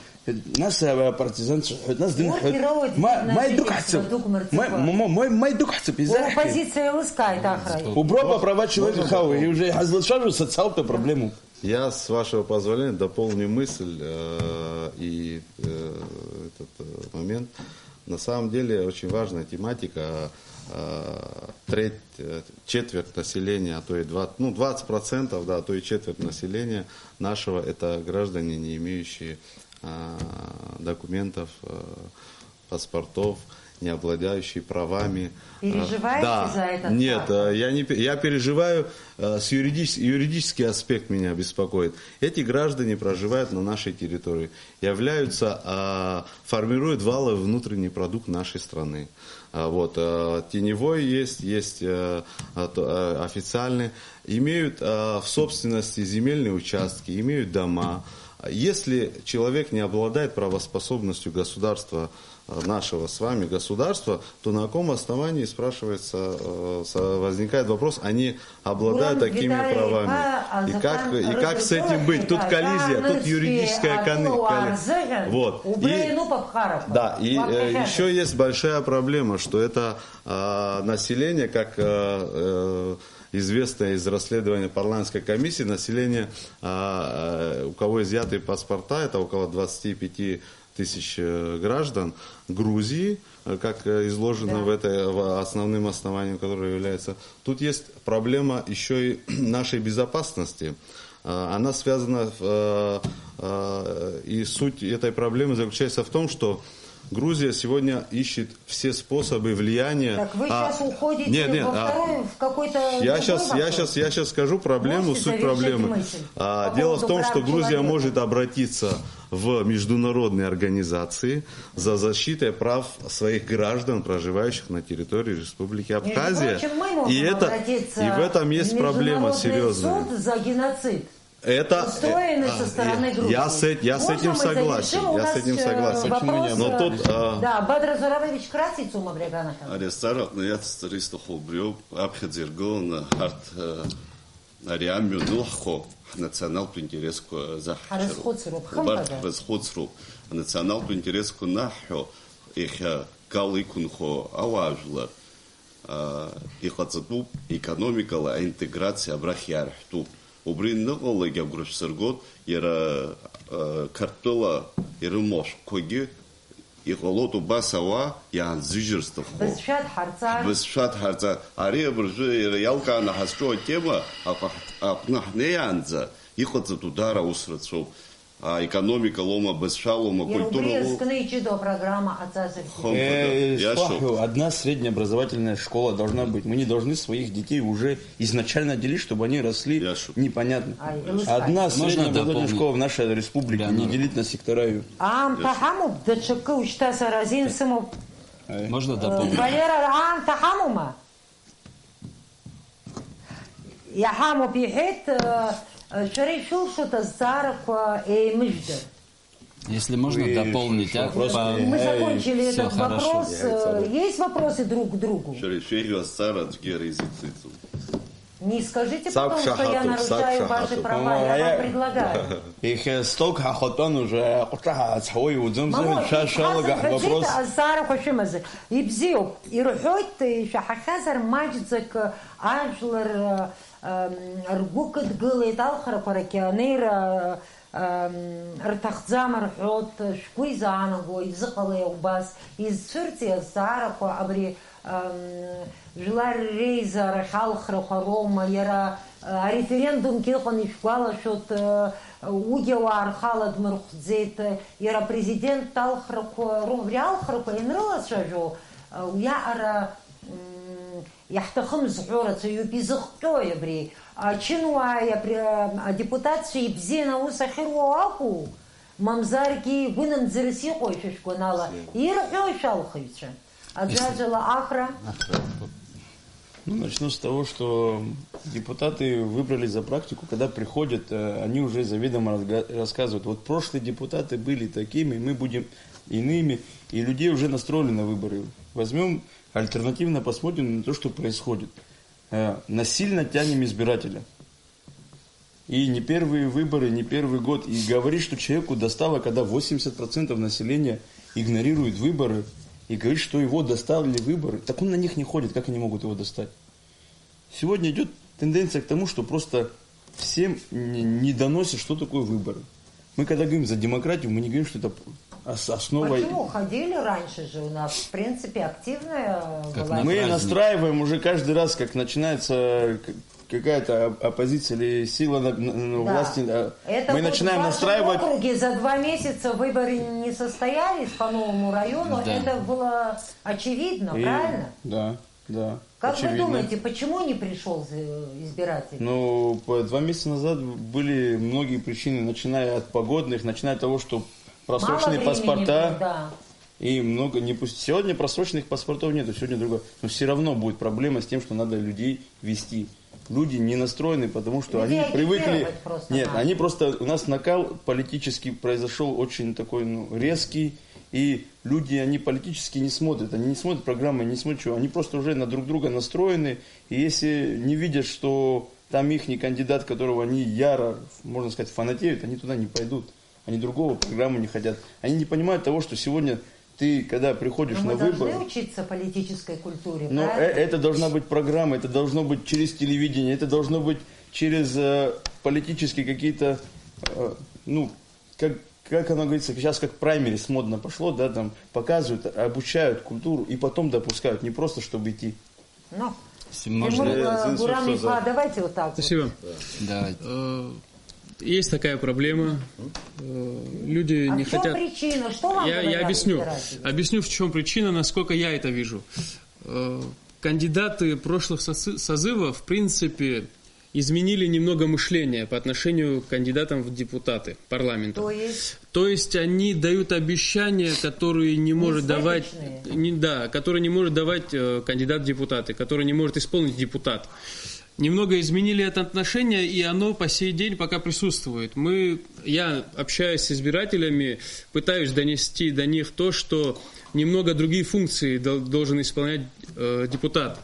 нас апартизанцәа ҳҳәоит, нас Урҭ дынҳәоит. Ироуеит Ма, зегь ма идәықәҳҵап. Дук мырҵыкәа. Ма, ма, ма, ма, ма идәықәҳҵап, изаҳҳәеит. Оппозициа еилыскааит ахра. Уброуп апроба человека хауа, и уже иҳазлацәажәо социалтә проблемоуп. Я, с вашего позволения, дополню мысль э, и э, этот э, момент. На самом деле очень важная тематика. Э, треть, э, четверть населения, а то и двадцать, ну, двадцать процентов, да, а то и четверть населения нашего — это граждане, не имеющие э, документов, э, паспортов, не обладающие правами. А, Переживаете да. за этот Нет, факт? э, я не пе- я переживаю, э, с юридический юридический аспект меня беспокоит. Эти граждане проживают на нашей территории, являются, а, формируют валовый внутренний продукт нашей страны. А, вот, э, теневой есть, есть, э, а, то- э, официальный, имеют, э, в собственности земельные участки, имеют дома. Если человек не обладает правоспособностью государства, э, нашего с вами государства, то на каком основании, спрашивается, э, со- возникает вопрос, они обладают Гурам такими Виталий правами? Па, а И как, закон и как с этим быть? Тут Разрешённый коллизия, тут Конституцией юридическая Атула коллизия. Арзыгин, Вот. Убрейну Папхаров. Да, и Вам э, прощаю. Еще есть большая проблема, что это, а, население, как, э, э, известно из расследования парламентской комиссии, население, а, э, у кого изъяты паспорта, это около двадцати пяти тысяч, э, граждан Грузии, э, как, э, изложено Да. в этой, в основным основанием, которое является. Тут есть проблема еще и нашей безопасности. А, она связана, э, э, и суть этой проблемы заключается в том, что Грузия сегодня ищет все способы влияния. Так вы А, сейчас уходите нет, нет, во а, второй, в какой-то я другой сейчас, я вопрос. сейчас, я сейчас скажу проблему, Можете суть завершить проблемы. мысль А, по дело в поводу том, прав что Грузия человека? Может обратиться в международные организации за защитой прав своих граждан, проживающих на территории Республики Между Абхазия. прочим, мы можем И это, обратиться и в этом есть в проблема Международный серьезная. Суд за геноцид, Это устроенный а, со стороны Грузии. Я с эт- я с Можно этим мы согласен. завершим? У Я нас, с этим э, согласен. Вопрос, Но э, тут, а, Да, Бадра Зуравович, красицу Маврегана. Ари азҵаара аҟны иацысҵара исҭаху убриоуп, аԥхьаӡа иргыланы ҳарҭ, э, ари амҩа анылҳхо, ҳнационалтә интересқәа заҳҳәароуп. Ҳрызхәыцроуп, Убарҭ хымԥада. Ҳрызхәыцроуп. Анационалтә интересқәа анаҳҳәо, иахьа гал иқәынхо ауаажәлар, а, иҟаҵатәуп, економикала аинтеграциа абрахь иаарҳәтәуп. Убри аныҟалалак агәра шәсыргоит, иара, а, Қырҭтәыла ирымоу ашәҟәқәагьы иҟалоит убас ауаа иаанзыжьыр зҭаху. Бызшәа дҳарҵар. Бызшәа дҳарҵар. Ари абыржәы иара иалкааны ҳазҿу атема аҟ-, аҟны ҳнеиаанӡа иҟаҵатәу даара аус рацәоуп. Аекономика лоума, бызшәа лоума, Иара убри культура лоума. Иазкны иҷыдоу апрограмма аҵазаргьы. Хымԥада, Э, иашоуп. Слаху, одна средняя образовательная школа должна быть. Мы не должны своих детей уже изначально делить, чтобы они росли Иашоп. непонятно. Ай, Елисфат. Одна Можно средняя образовательная дополнить? Школа в нашей республике Леонард. Не делить на сектора ее. Аамҭа ҳамоуп, даҽакы ушьҭа сара азин сымоуп. Можно Э, дополнить? Валера, аамҭа ҳамоума? Иҳамоуп, иҳәеит, э, э, шәара ишәылшоит азҵаарақәа еимыжәдыр. Если можно дополнить, а? Вопрос По- Мы закончили Всё, этот хорошо. вопрос. Э, Есть вопросы друг к другу? Шәара ишәеиӷьу азҵаара аӡәгьы ара изыӡӡеиӡом. Не скажите Саб потом, что я шаҳатуп, саб нарушаю ваши шаҳатуп. права. По-моему, Я а вам я- предлагаю. Иахьа столк ҳахатәан уже, аҟәҿа ҳацҳауа иуӡом, Мамоу, зыҳәан шәа шәалага ишәҳәаз ҳвопрос. ҳәа азҵаарақәа шәымазар. Ибзиоуп, ирҳәоит, ишәаҳахьазар маҷӡак ажәлар, ам, ргәы кыдгылеит, алхрақәа рахь анеира, ам, рҭахӡам рҳәоит, шәгәы изаанаго, изыҟалеи убас, изцәырҵи азҵаарақәа абри, ам, Жәлар реизарахь алхрақәа роума, иара, а, ареферендумгьы ыҟан, ишәгәалашәоит, а, уигьы ауаа рхала дмырхәӡеит, а, иара апрезидент алхрақәа роума, убри алхрақәа ианрылацәажәо, а, уиаҟара, м, иаҳҭахым зҳәо рацәаҩуп, изыхҟьои абри? Ачынуааи апре-, а, адепутатцәеи ибзианы аус ахьыруа акәу? Мамзаргьы игәынамӡарас иҟои, шәа шәгәанала, ирҳәои шәалхыҩцәа? Аӡәаӡәала ахра. Ну, начну с того, что депутаты выбрали за практику, когда приходят, э, они уже заведомо разга- рассказывают: «Вот прошлые депутаты были такими, мы будем иными», и людей уже настроили на выборы. Возьмем альтернативно, посмотрим на то, что происходит. Э, насильно тянем избирателя. И не первые выборы, не первый год. И говорит, что человеку достало, когда восемьдесят процентов населения игнорирует выборы, и говорит, что его достали выборы. Так он на них не ходит, как они могут его достать? Сегодня идет тенденция к тому, что просто всем не, не доносят, что такое выборы. Мы когда говорим за демократию, мы не говорим, что это ос- основа... Почему ходили раньше же? У нас, в принципе, активная Как была. на- Мы праздник. Настраиваем уже каждый раз, как начинается, к- какая-то оп- оппозиция или сила на, на- на Да. власти, а, Это мы вот начинаем в вашем настраивать. округе за два месяца выборы не состоялись по новому району. Да. Это было очевидно, И- правильно? Да, да. Как очевидно. Вы думаете, почему не пришел избиратель? Ну, по- два месяца назад были многие причины, начиная от погодных, начиная от того, что Мало просроченные времени паспорта. было, да. И много не пусть. Сегодня просроченных паспортов нету, сегодня другое. Но все равно будет проблема с тем, что надо людей вести. Люди не настроены, потому что Людей они привыкли. агитировать просто Нет, надо. Они просто у нас накал политический произошел очень такой, ну, резкий, и люди, они политически не смотрят, они не смотрят программы, не смотрят чего, они просто уже на друг друга настроены, и если не видят, что там ихний кандидат, которого они яро, можно сказать, фанатеют, они туда не пойдут. Они другого программу не хотят. Они не понимают того, что сегодня ты, когда приходишь Но на мы должны выборы, учиться политической культуре, но э- правильно? это должна быть программа, это должно быть через телевидение, это должно быть через э, политические какие-то, э, ну, как, как оно говорится, сейчас как праймерис модно пошло, да, там показывают, обучают культуру и потом допускают, не просто чтобы идти. Ну, Если можно. Тимур, э, Извините, Гурами, что за- давайте вот так вот. Спасибо. Давайте. Э, Есть такая проблема. Э, Люди А не в чем хотят. Причина? Что вам Я, я говорят объясню. избиратели? Объясню, в чем причина, насколько я это вижу. Э, Кандидаты прошлых сосы- созывов, в принципе, изменили немного мышление по отношению к кандидатам в депутаты парламента. То есть? То есть они дают обещания, которые не может давать, Несбыточные. Не, да, которые не может давать э, кандидат в депутаты, который не может исполнить депутат. Немного изменили это отношение, и оно по сей день пока присутствует. Мы, я общаюсь с избирателями, пытаюсь донести до них то, что немного другие функции дол- должен исполнять э, депутат.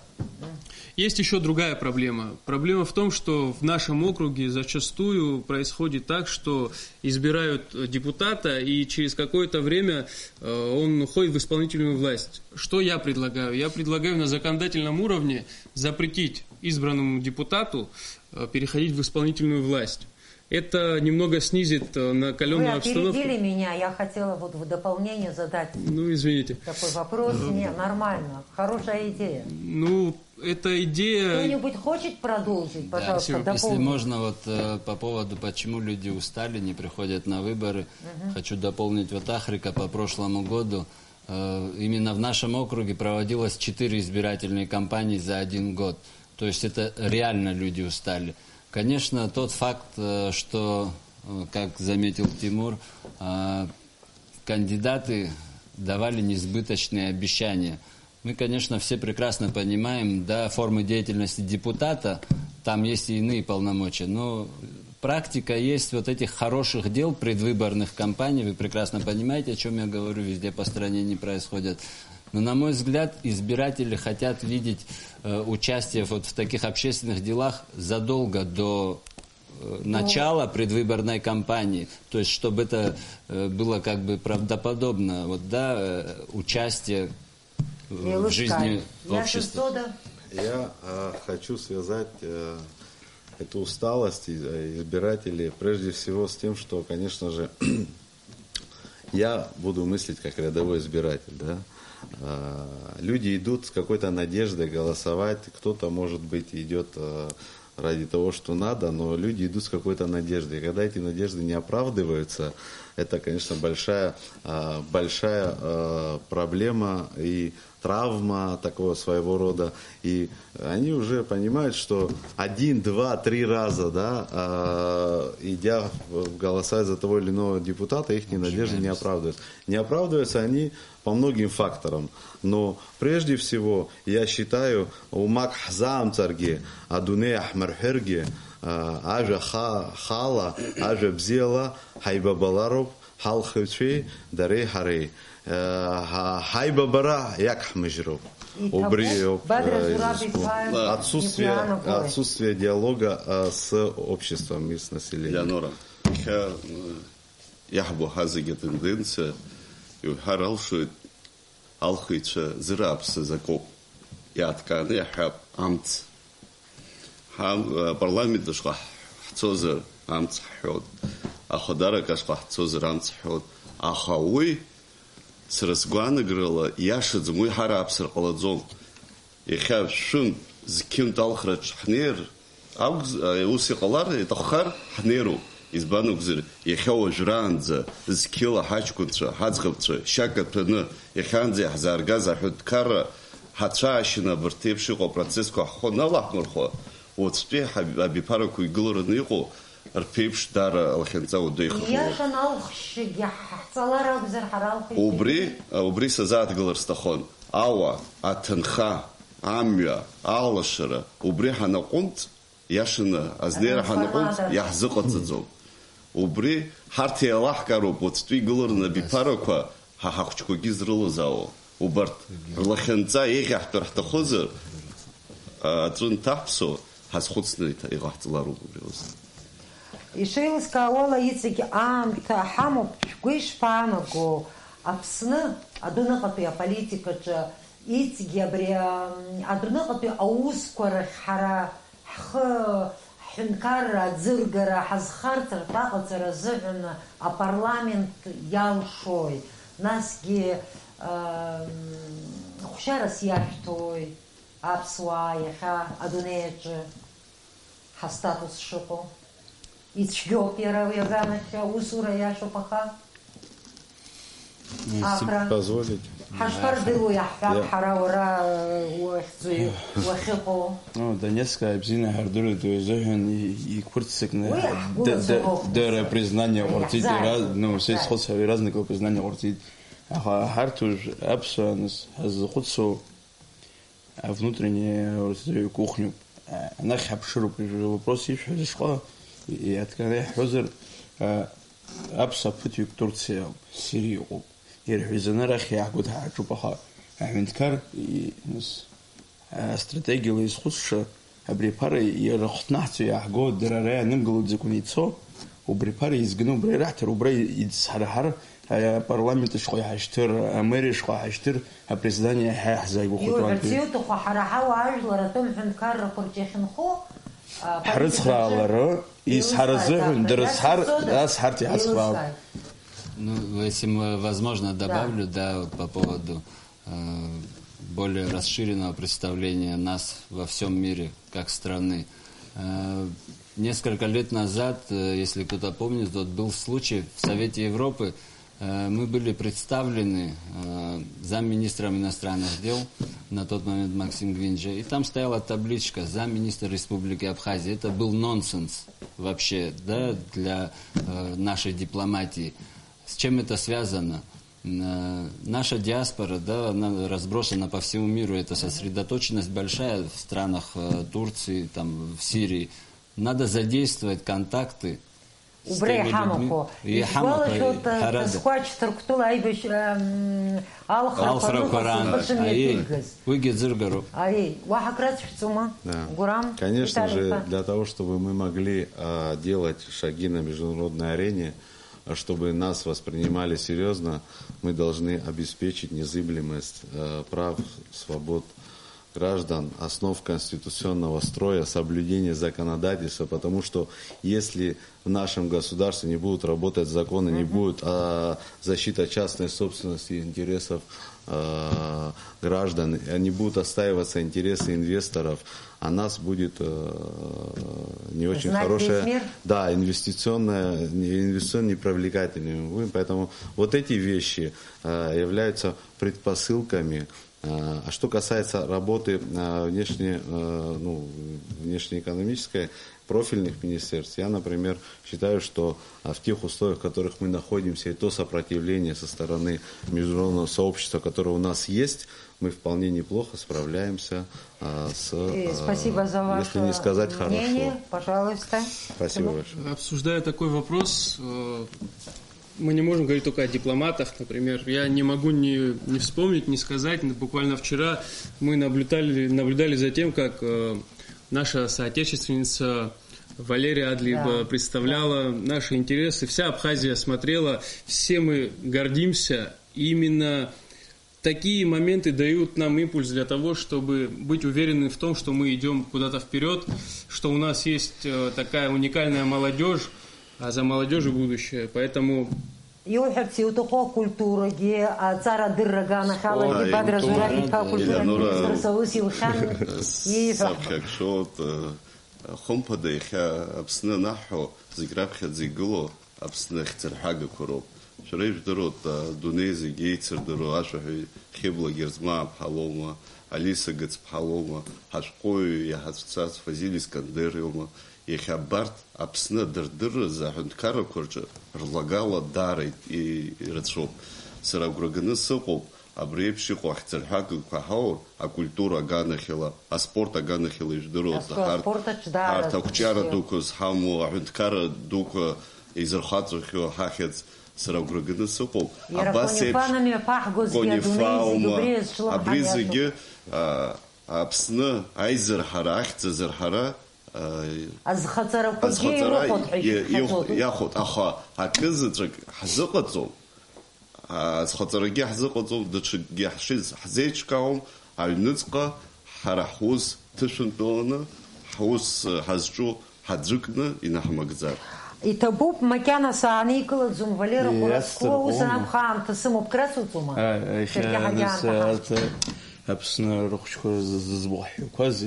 Есть еще другая проблема. Проблема в том, что в нашем округе зачастую происходит так, что избирают э, депутата, и через какое-то время э, он уходит в исполнительную власть. Что я предлагаю? Я предлагаю на законодательном уровне запретить избранному депутату э, переходить в исполнительную власть. Это немного снизит э, Вы накаленную обстановку. Опередили меня, я хотела вот в дополнение задать Ну, извините. Такой вопрос. Не, нормально. Хорошая идея. Ну, эта идея... Кто-нибудь хочет продолжить, Да, пожалуйста, если дополнить? Можно, вот э, по поводу, почему люди устали, не приходят на выборы, хочу дополнить вот Ахрика по прошлому году. Э, именно в нашем округе проводилось четыре избирательные кампании за один год. То есть это реально люди устали. Конечно, тот факт, э, что, э, как заметил Тимур, э, кандидаты давали несбыточные обещания. Мы, конечно, все прекрасно понимаем, да, формы деятельности депутата, там есть и иные полномочия, но практика есть вот этих хороших дел, предвыборных кампаний, вы прекрасно понимаете, о чем я говорю, везде по стране не происходят. Но, на мой взгляд, избиратели хотят видеть э, участие вот в таких общественных делах задолго до э, начала предвыборной кампании, то есть чтобы это э, было как бы правдоподобно, вот, да, э, участие э, в жизни общества. Сода. Я э, хочу связать э, эту усталость из- э, избирателей прежде всего с тем, что, конечно же, я буду мыслить как рядовой избиратель, да. Э, Люди идут с какой-то надеждой голосовать, кто-то, может быть, идет э, ради того, что надо, но люди идут с какой-то надеждой. И когда эти надежды не оправдываются, это, конечно, большая, э, большая э, проблема и травма такого своего рода. И они уже понимают, что один, два, три раза, да, э, идя в- голосовать за того или иного депутата, их надежды не оправдываются. Не оправдываются они по многим факторам. Но прежде всего, я считаю, умак ҳзаамҵаргьы, адунеи ҳмырҳәыргьы, э, ажәа ха- хаала, ажәа бзиала ҳаибабалароуп, ҳалхыҩцәеи дареи ҳареи. Э, ҳа- ҳаибабара иагҳмыжьроуп. Убри ауп, э, изызку. Отсутствие, отсутствие диалога э, с обществом и с населением. Леонора, иахьа, э, иаҳбо ҳазегьы атенденциа иуҳәар алшоит, алхыҩцәа зырааԥсаз акоуп. Иааҭкааны иаҳҳәап, амц. Ҳа, э, апарламент ашҟа ҳцозар, амц ҳҳәот. Ахадарак ашҟа ҳцозар, амц ҳҳәот. Аха уи, сара сгәаанагарала, иашаӡам, уи ҳарааԥсар ҟалаӡом. Иахьа шәынтә, зқьынтә алхраҿ ҳнеир, Акәз-, ус иҟалар, иҭаххар, ҳнеироуп. Избан акәзар, иахьа уажәраанӡа зқьыла ҳаҷкәынцәа, ҳаӡӷабцәа шьак аҭәаны, иахьанӡа иаҳзааргаз аҳәынҭқарра ҳацәаашьаны абарҭ еиԥш иҟоу апроцессқәа ҳхәы аналаҳмырхәа, уаҵәтәи ҳаб-, абиԥарақәа игылараны иҟоу рԥеиԥш даара лахьынҵа уадаҩхахьоу. Ииашаны алхшьагьы ҳ-, ҳҵалар акәзар, ҳара алхшьагьы. Убри, убри сазааҭгылар сҭахын. Ауа, аҭынха, амҩа, алашара, убри ҳанаҟәымҵ, иашаны азнеира ҳанаҟәымҵ, иаҳзыҟаҵаӡом. Убри ҳарҭ еилаҳкаароуп уаҵәтәи игылараны абиԥарақәа ҳа ҳахәҷқәагьы зрылазаауа. Убарҭ рлахьынҵа еиӷьаҳтәыр ҳҭахызар, а, аҵәы нҭаҳәсо, ҳазхәыцны иҭа-, иҟаҳҵалароуп убри аус. Ишеилыскаауала, иҵегь аамҭа ҳамоуп, шәгәы ишԥаанаго, Аԥсны адәныҟатәи аполитикаҿы иҵегь абри, ам, адәныҟатәи аусқәа рахь ҳара ҳхы, ҳҳәынҭқарра аӡыргара ҳазхарҵартә аҟаҵара азыҳәан апарламент иалшои? Насгьы, ам, хәшьарас иашәҭои аԥсуаа иахьа адунеи аҿы ҳастатус шыҟоу? Ицәгьоуп иара уи аганахь аусура иашоуп, аха. Если Акра. Позволите. Ҳашԥардыруеи, иаҳҳәап, Я- ҳара уара, э, уахьӡу-, уахьыҟоу? Ну, Донецк бзианы ҳардыруеит, уи азыҳәан и-, иқәырццакны Уи ҳ-, ҳгәы д-, д-, лазыруоуп. Дара признание Иаҳзааигәоуп. Ҟарҵеит, ира-, ну, са Иаҳзааигәоуп. Исхәыцхьоу иаразнак лпризнание ҟарҵеит. Аха ҳарҭ уажә аԥсуаа нас ҳаззахәыцуа, а, внутренняя, э, кухня. А, анахь ҳаԥшыроуп, уажәы вопрос ишәҳәаз ишҟа, и-, иаҭганы иаҳҳәозар, а, аԥсуа ԥыҭҩык Турциа ауп, Сириа ыҟоуп. Ирҳәазаны арахь иаҳгәыдҳараҿуп, аха аҳәынҭқар, и-, нас, а, стратегиала изхәыцша, абри аԥара иара хәҭнаҳцо иааҳго, дара ара ианымгыло дзакәны ицо, убри аԥара изганы убра ираҳҭар, убра ицҳарҳар, апарламент шҟа иҳашьҭыр, амери шҟа иҳашьҭыр, апризнание иаҳа иаҳзааигәахоит Иуҳәарц уантәи. Иуҭаху, ҳара ҳауаажәлар атәым ҳәынҭқаррақәа рҿы иахьынхо, а, Ҳрыцхраалар, политикаҿы ис ҳара еилыскааит, зыҳәан, дара абри сҳар-, ацҵода? Ас ҳарҭ иҳацхраауеит. Еилыскааит. Ну, если мы, возможно, Да. добавлю, да, по поводу э, более расширенного представления нас во всём мире как страны. Э, несколько лет назад, э, если кто-то помнит, вот был случай в Совете Европы, э, мы были представлены, э, замминистром иностранных дел, на тот момент Максим Гвинджа, и там стояла табличка «Замминистр Республики Абхазия». Это был нонсенс вообще, да, для, э, нашей дипломатии. С чем это связано? Э, наша диаспора, да, она разбросана по всему миру. Это сосредоточенность большая в странах, э, Турции, там, в Сирии. Надо задействовать контакты с Убра теми людьми. Иҳамахо. И иҳамахо, Исгәалашәоит, э, ҳәарада. Ҭаскәач Ҭырқәтәыла аибашь-, эм, алхрақәа Алхрақәа аныҟаз раан, аиеи, имхышәмҩаԥигаз. Уигьы ӡыргароуп. Аиеи, уаҳа акрацәшәҵома? Да. Гурам, Конечно Виталий же, ҳәа. Для того, чтобы мы могли, а, делать шаги на международной арене, а чтобы нас воспринимали серьёзно, мы должны обеспечить незыблемость, э, прав, свобод граждан, основ конституционного строя, соблюдение законодательства, потому что если в нашем государстве не будут работать законы, не Мгм. будет, а, защита частной собственности и интересов, а, граждан, а не будут отстаиваться интересы инвесторов, а нас будет, э, не очень Знать хорошая, весь мир. Да, инвестиционная, не, инвестиционно непривлекательными мы будем. Поэтому вот эти вещи, э, являются предпосылками. Э, а что касается работы, э, внешне-, э, ну, внешнеэкономической, профильных министерств, я, например, считаю, что, а, в тех условиях, в которых мы находимся, и то сопротивление со стороны международного сообщества, которое у нас есть, мы вполне неплохо справляемся, а, с, Э, а, спасибо за если ваше не сказать мнение. Хорошо. Пожалуйста. Спасибо Тимур. Большое. Обсуждая такой вопрос, э, мы не можем говорить только о дипломатах, например. Я не могу не, не вспомнить, не сказать, но буквально вчера мы наблюдали, наблюдали за тем, как, э, наша соотечественница Валерия Адлиева Да. представляла Да. наши интересы. Вся Абхазия смотрела, все мы гордимся именно Такие моменты дают нам импульс для того, чтобы быть уверенным в том, что мы идём куда-то вперёд, что у нас есть, э, такая уникальная молодёжь, а за молодёжью будущее. Поэтому Иуҳәарц иуҭаху акультурагьы, аҵара адырра аганахьалагьы, Спорт, Бадра Зураб иԥа акультура, акультура Елеонора министрс аус илхьан, ииҳәо. Саԥхьак шоуп, э, Хымԥада, иахьа Аԥсны анаҳҳәо, зегь раԥхьаӡа игылоу Аԥсны ахьӡырҳәагақәа роуп. Шәара ижәдыруеит, адунеи зегь еицырдыруа ашәаҳәаҩ Хьыбла Герзмааԥҳа лоума, Алиса Гыцԥҳа лоума, ҳашәҟәыҩҩы иаҳацәцаз Фазиль Искандер иоума, иахьа абарҭ Аԥсны адырдырразы аҳәынҭқаррақәа рҿы рлагала даара и-, ирацәоуп. Сара агәра ганы сыҟоуп, абри еиԥш иҟоу ахьӡырҳәагақәа ҳаур, акультура аганахьала, аспорт аганахьала ижәдыруазар, Асту-, ҳарҭ, аспорт аҿы даара ҳарҭ ақәҿиара зусҭцәоу дуқәа зҳамоу, аҳәынҭқарра дуқәа изырхаҵахьоу ҳахьӡ сара агәра ганы сыҟоуп. Иара абас еиԥш Конифа намҩаԥаҳгозгьы адунеи зегь Конифаума, убри иазҿлымҳан абри иашоуп. Зегьы, а, Аԥсны аизырҳара, ахьӡ азырҳара, а, Азхаҵарақәагьы азхаҵара ирыхәоит ҳәа и-, ишәыԥхьаӡоит. Ихә-, иахәоит, аха акы заҵәык ҳзыҟаҵом. Азхаҵарагьы ҳзыҟаҵом, даҽакгьы ҳшиз ҳзеиҿкаауам, аҩныҵҟа ҳара ҳус ҭышәынтәаланы, ҳус ҳазҿу ҳаӡәыкны инаҳмыгӡар. Иҭабуп, макьана сааникылаӡом, Валера Иасырҟәома. Хәарацкуа, ус анакәха, аамҭа сымоуп, крацуҵома? Ааи, иахьа Шәаргьы ҳагьаамҭа ҳамоуп. Арҭ Аԥсны рыхәыҷқәа зызбо ҳҳәақәаз,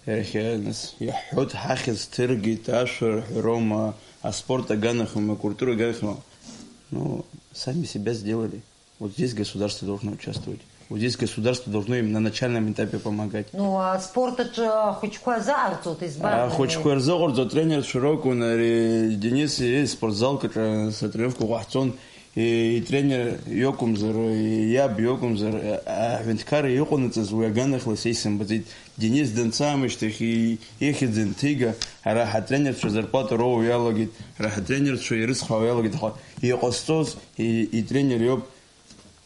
Иахьа, нас, иаҳҳәоит, ҳахьӡ ҭыргеит, ашәа рҳәароума, аспорт аганахьоума, акультура аганахьоума. Ну, сами себя сделали. Вот здесь государство должно участвовать. Вот здесь государство должно им на начальном этапе помогать. Ну, аспорт аҿы ахәыҷқәа азаҟарҵоит, избан? Ахәыҷқәа ирзыҟарҵо атренерцәа ракәын, ари Денис, э, спортзалк аҿы сатренировка ҟаҳҵон. И-, итренер иакәымзар, и-, иаб иакәымзар, а-, аҳәынҭқарра иҟанаҵаз уи аганахьала са исымбаӡеит. Денис данца аамышьҭахь и-, ихьӡ инҭига, ара ҳатренерцәа зарплата роуа иалагеит, ара ҳатренерцәа ирыцхраауа иалагеит, аха иҟазҵоз и-, итренер иоуп.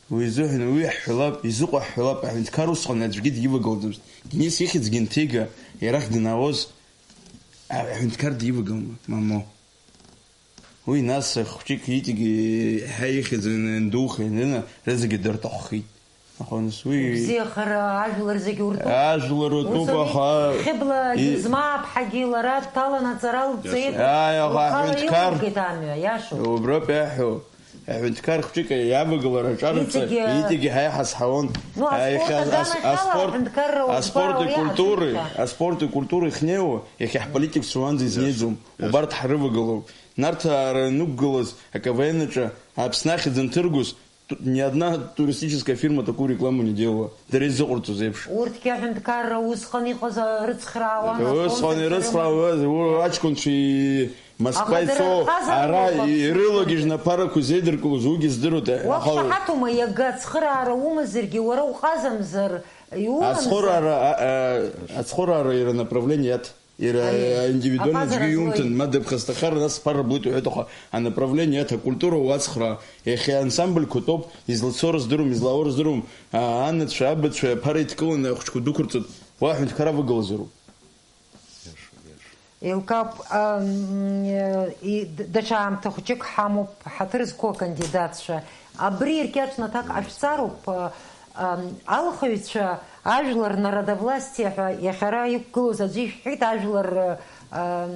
Уи изыҳәан уи иаҳҳәалап, изыҟоу ҳҳәалап, аҳәынҭқар усҟан аӡәгьы дивагылаӡомызт. Денис ихьӡгьы нҭига, иарахь данаауаз, аҳәынҭқар дивагылама, мамоу. Уи нас хәҷык иҵегьы еиҳа ихьӡ иандухеит, рызегьы дырҭаххеит. Аха нас уи Бзиахара ажәлар зегьы уртуп. Ажәлар ртәуп, Ус ауми? Аха Хьыбла и- Гьызмааԥҳагьы лара дҭалан аҵара лҵеит. Иашоуп. Ааи, аха Лхала аҳәынҭқар илылгеит амҩа, иашоуп. Уброуп иаҳәо. Аҳәынҭқар хәҷык иавагылара аҿарҵа Иҵегьы иҵегьы ҳаиҳа сҳауан. Ну, аспорт Аиха ас-, аганахьала аспорт, аҳәынҭқарра аспорти уажәы культуреи, уаҳацәажәахьан. Аспорти культуреи ахьнеиуа, иахьа ҳполитикцәа уанӡа изнеиӡом. Иашоуп. Убарҭ ҳрывагылоуп. Нарҭаа рнықәгылаз ак в н аҿы Аԥсны ахьӡ анҭыргоз, ту-, ни одна туристическая фирма такую рекламу не делала. Дара изыҟарҵоз еиԥш. Урҭгьы аҳәынҭқарра усҟан иҟаз, а, рыцхраауан, Усҟан аспонсорцәа ирыцхраауаз, рымаз. У-, аҷкәынцәа и-, Москва Аха дара ицо, рҟазара ара уахәаԥш. И-, ирылагьежьны аԥарақәа изеидыркылоз, уигьы здыруеит, аха Уақәшаҳаҭума, иага ацхыраара умазаргьы, уара уҟазамзар, иумамзар? Ацхыраара, а, а, ацхыраара иара направление иаҭ. Иара Аиеи. Индивидуально Аҟазара аӡәгьы злоу иумҭан, иҟоу. Ма дыԥхасҭахар, нас сԥара блуеит уҳәеит, аха анаправление аҭ акультура уацхраа, иахьа ансамбльқәа тәоуп, излацо рыздыруам, излаауа рыздыруам, а, анацәа, абацәа, аԥара иҭкыланы ахәыҷқәа дәықәырҵоит, уа аҳәынҭқар авагылазароуп. Еилкаауп, ам, и-, д-, даҽа аамҭа хәҷык ҳамоуп, ҳаҭыр зқәу акандидатцәа. Абри иркьаҿны аҭак ҟашәҵароуп, а, ам, алхаҩцәа ажәлар народовластие ҳәа иахьа ара иқәгылоз аӡәы ишәҳәеит, ажәлар, ам,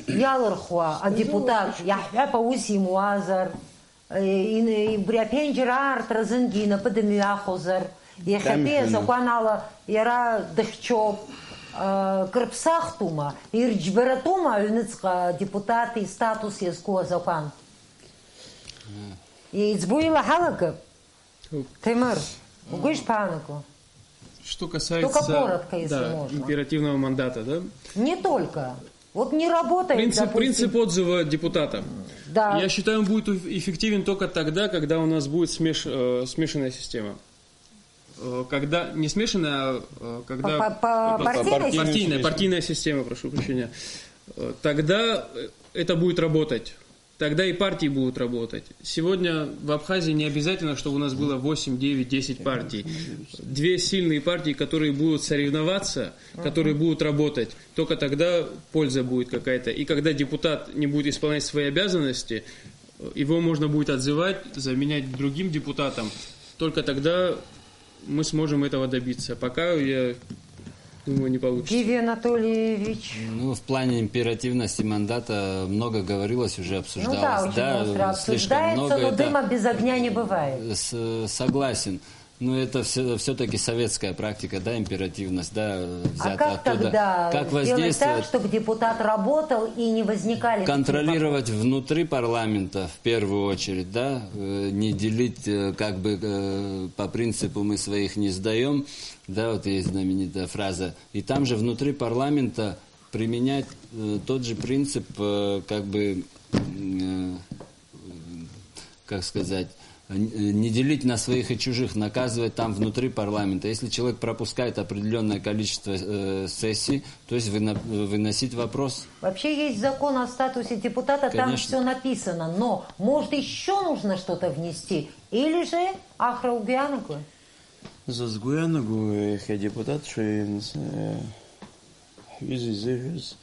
иалырхуа адепутат, иаҳҳәап, аус имуазар, ин-, убри аԥенџьыр аартразынгьы инапы дымҩахозар, иахьатәи Дамҳәаны. Азакәан ала иара дыхьчоуп, а, крыԥсахтәума, ирџьбаратәума аҩныҵҟа адепутат истатус иазку азакәан? Иӡбу илаҳалагап? Ҭемыр, угәы ишԥаанаго? Что касается, Только коротко, если да, можно. Императивного мандата, да? Не только. Вот не работает, Принцип, допустим. Принцип отзыва депутата. Да. Я считаю, он будет уф-, эффективен только тогда, когда у нас будет смеш-, э, смешанная система. Э, когда, не смешанная, а, э, когда По, по, по По партийной партийной системе. Партийная, партийная система, прошу прощения. Э, тогда, э, это будет работать. Тогда и партии будут работать. Сегодня в Абхазии не обязательно, чтобы у нас было восемь, девять, десять партий. Две сильные партии, которые будут соревноваться, которые будут работать, только тогда польза будет какая-то. И когда депутат не будет исполнять свои обязанности, его можно будет отзывать, заменять другим депутатом. Только тогда мы сможем этого добиться. Пока, я думаю, не получится. Гиви Анатольевич. Ну, в плане императивности мандата много говорилось, уже Ну да, обсуждалось. Очень Да, остро слишком обсуждается, много но это, дыма без огня не бывает. С-, согласен. Ну, это все, все-таки советская практика, да, императивность, да, э, взята А как оттуда. тогда Как сделать так, воздействовать? Чтобы депутат работал и не возникали такие Контролировать вопросы? Внутри парламента в первую очередь, да, э, не делить, э, как бы, э, по принципу «мы своих не сдаем», да, вот есть знаменитая фраза. И там же внутри парламента применять, э, тот же принцип, э, как бы, м, э, как сказать, э, не делить на своих и чужих, наказывать там внутри парламента. Если человек пропускает определённое количество, э, сессий, то есть выно-, выносить вопрос. Вообще есть закон о статусе депутата, там Конечно. всё написано, но, может, ещё нужно что-то внести? Или же Ахра Угианагу? Зызгуянаго, э, хе депутат шуен, э, Ҳҩыза изыҳәаз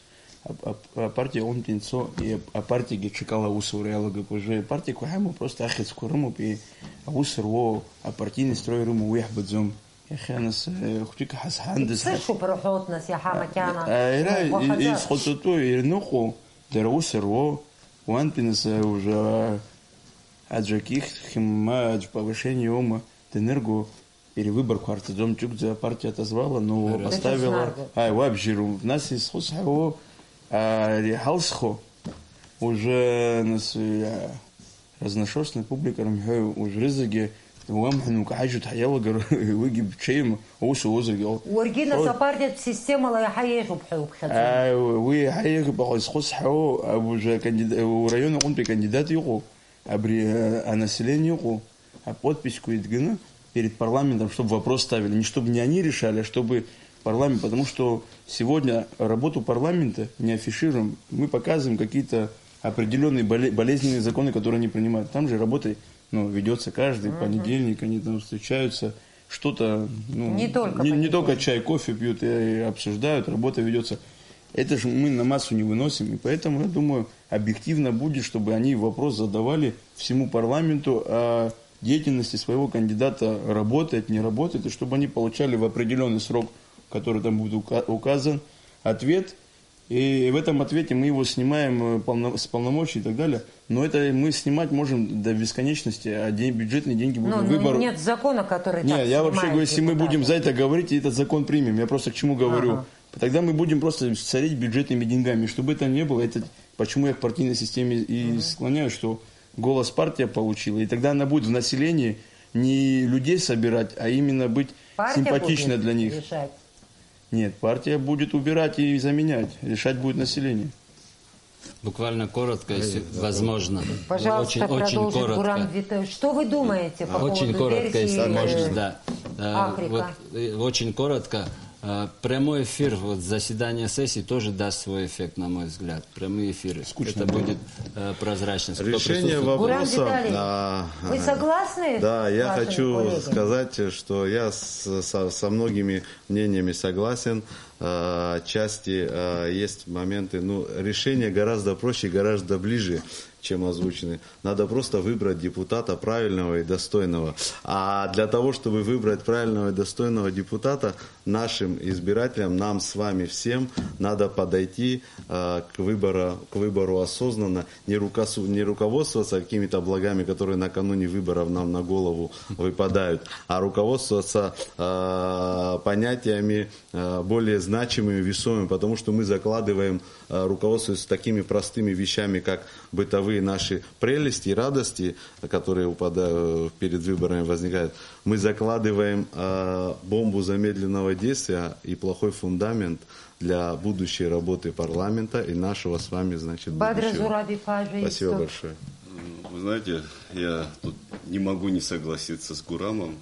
ап-, ап-, апартиа аҟынтә инцо, и ап-, апартиагьы ҽакала аусура иалагап. Уажәы апартиақәа ҳамоуп, просто ахьӡқәа рымоуп, и аус руоу, апартийный строй рымоу, уи ҳбаӡом. Иахьа, нас, э, хәҷык ҳазҳандаз ҳа- Иццышуп рҳәоит, нас, иаҳа макьана. А, иара, Уаҳа и-, хазы. Изхәыҵатәу ирныҟәо, дара аус руоу, уантәи, нас, э, уже, а, аӡәк ихьӡ хьыма, аӡә повышение иоума, данырго, Перевыборқәа ҳарҭаӡом, Ҷыгәӡа апартиа отозвала, но Ара. поставила, Дацәыснарго. Ааи, уа бжьыру, нас изхысҳәаауоу, ари ҳалсхо, уже, нас, а, разношерстная публика рымҳәои, уажә рызегьы уамҳәан укаҳажьуеит ҳәа иалагар, уигьы бҽеим, аус уозаргьы ҟалоит. Уаргьы, нас, О. апартиатә системала иаҳа еиӷьуп ҳәа иуԥхьаӡоит. Ааи, уи иаҳа еиӷьуп, аха изхысҳәаауоу, а, уже акандида-, ураион аҟынтәи акандидат иҟоу, абри, а, анаселение иҟоу, аподписьқәа еидганы перед парламентом, чтобы вопрос ставили. Не чтобы не они решали, а чтобы парламент, потому что сегодня работу парламента не афишируем. Мы показываем какие-то определённые боле-, болезненные законы, которые они принимают. Там же работа, ну, ведётся каждый Мгм. понедельник, они там встречаются, что-то, ну, Не только не, не только понедельник. чай, кофе пьют и обсуждают, работа ведётся. Это же мы на массу не выносим, и поэтому, я думаю, объективно будет, чтобы они вопрос задавали всему парламенту о деятельности своего кандидата, работает, не работает, и чтобы они получали в определённый срок, который там будет ука-, указан, ответ. И в этом ответе мы его снимаем, э, полно-, с полномочий и так далее. Но это мы снимать можем до бесконечности, а де-, бюджетные деньги будут Ну, ну, выбору. нет закона, который Не, так я вообще снимает говорю, если мы депутатов. будем за это говорить и этот закон примем, я просто к чему говорю. Ага. Тогда мы будем просто сорить бюджетными деньгами. Чтобы это не было, это почему я к партийной системе и Мгм. склоняюсь, что голос партия получила, и тогда она будет в населении не людей собирать, а именно быть Партия симпатична будет для них. решать. Нет, партия будет убирать и заменять. Решать будет население. Буквально коротко, если возможно. Пожалуйста, Очень, очень продолжит коротко. Гурам Витальевич. Что вы думаете по Очень поводу коротко, версии, если можно, э, да. Э, Африка? Вот, э, очень коротко. Э, прямой эфир, вот, заседания сессии тоже даст свой эффект, на мой взгляд. Прямые эфиры. Скучно Это будет. будет, э, прозрачность. Кто Решение присутствует? Гурам вопроса, Витальевич, а, вы согласны Да, с я вашими хочу коллегами? сказать, что я с- со, со многими мнениями согласен. А, отчасти, а, есть моменты, ну, решение гораздо проще и гораздо ближе, чем озвучены. Надо просто выбрать депутата правильного и достойного. А для того, чтобы выбрать правильного и достойного депутата, нашим избирателям, нам с вами всем надо подойти, а, к выбору, к выбору осознанно, не рукосу-, не руководствоваться какими-то благами, которые накануне выборов нам на голову выпадают, а руководствоваться, а, понятиями, а, более значимыми, весомыми, потому что мы закладываем, а, руководствуясь такими простыми вещами, как бытовые наши прелести и радости, которые упада-, перед выборами возникают, мы закладываем, а, бомбу замедленного действия и плохой фундамент для будущей работы парламента и нашего с вами, значит, Бадра будущего. Зураби, пожалуйста. Спасибо большое. Вы знаете, я тут не могу не согласиться с Гурамом.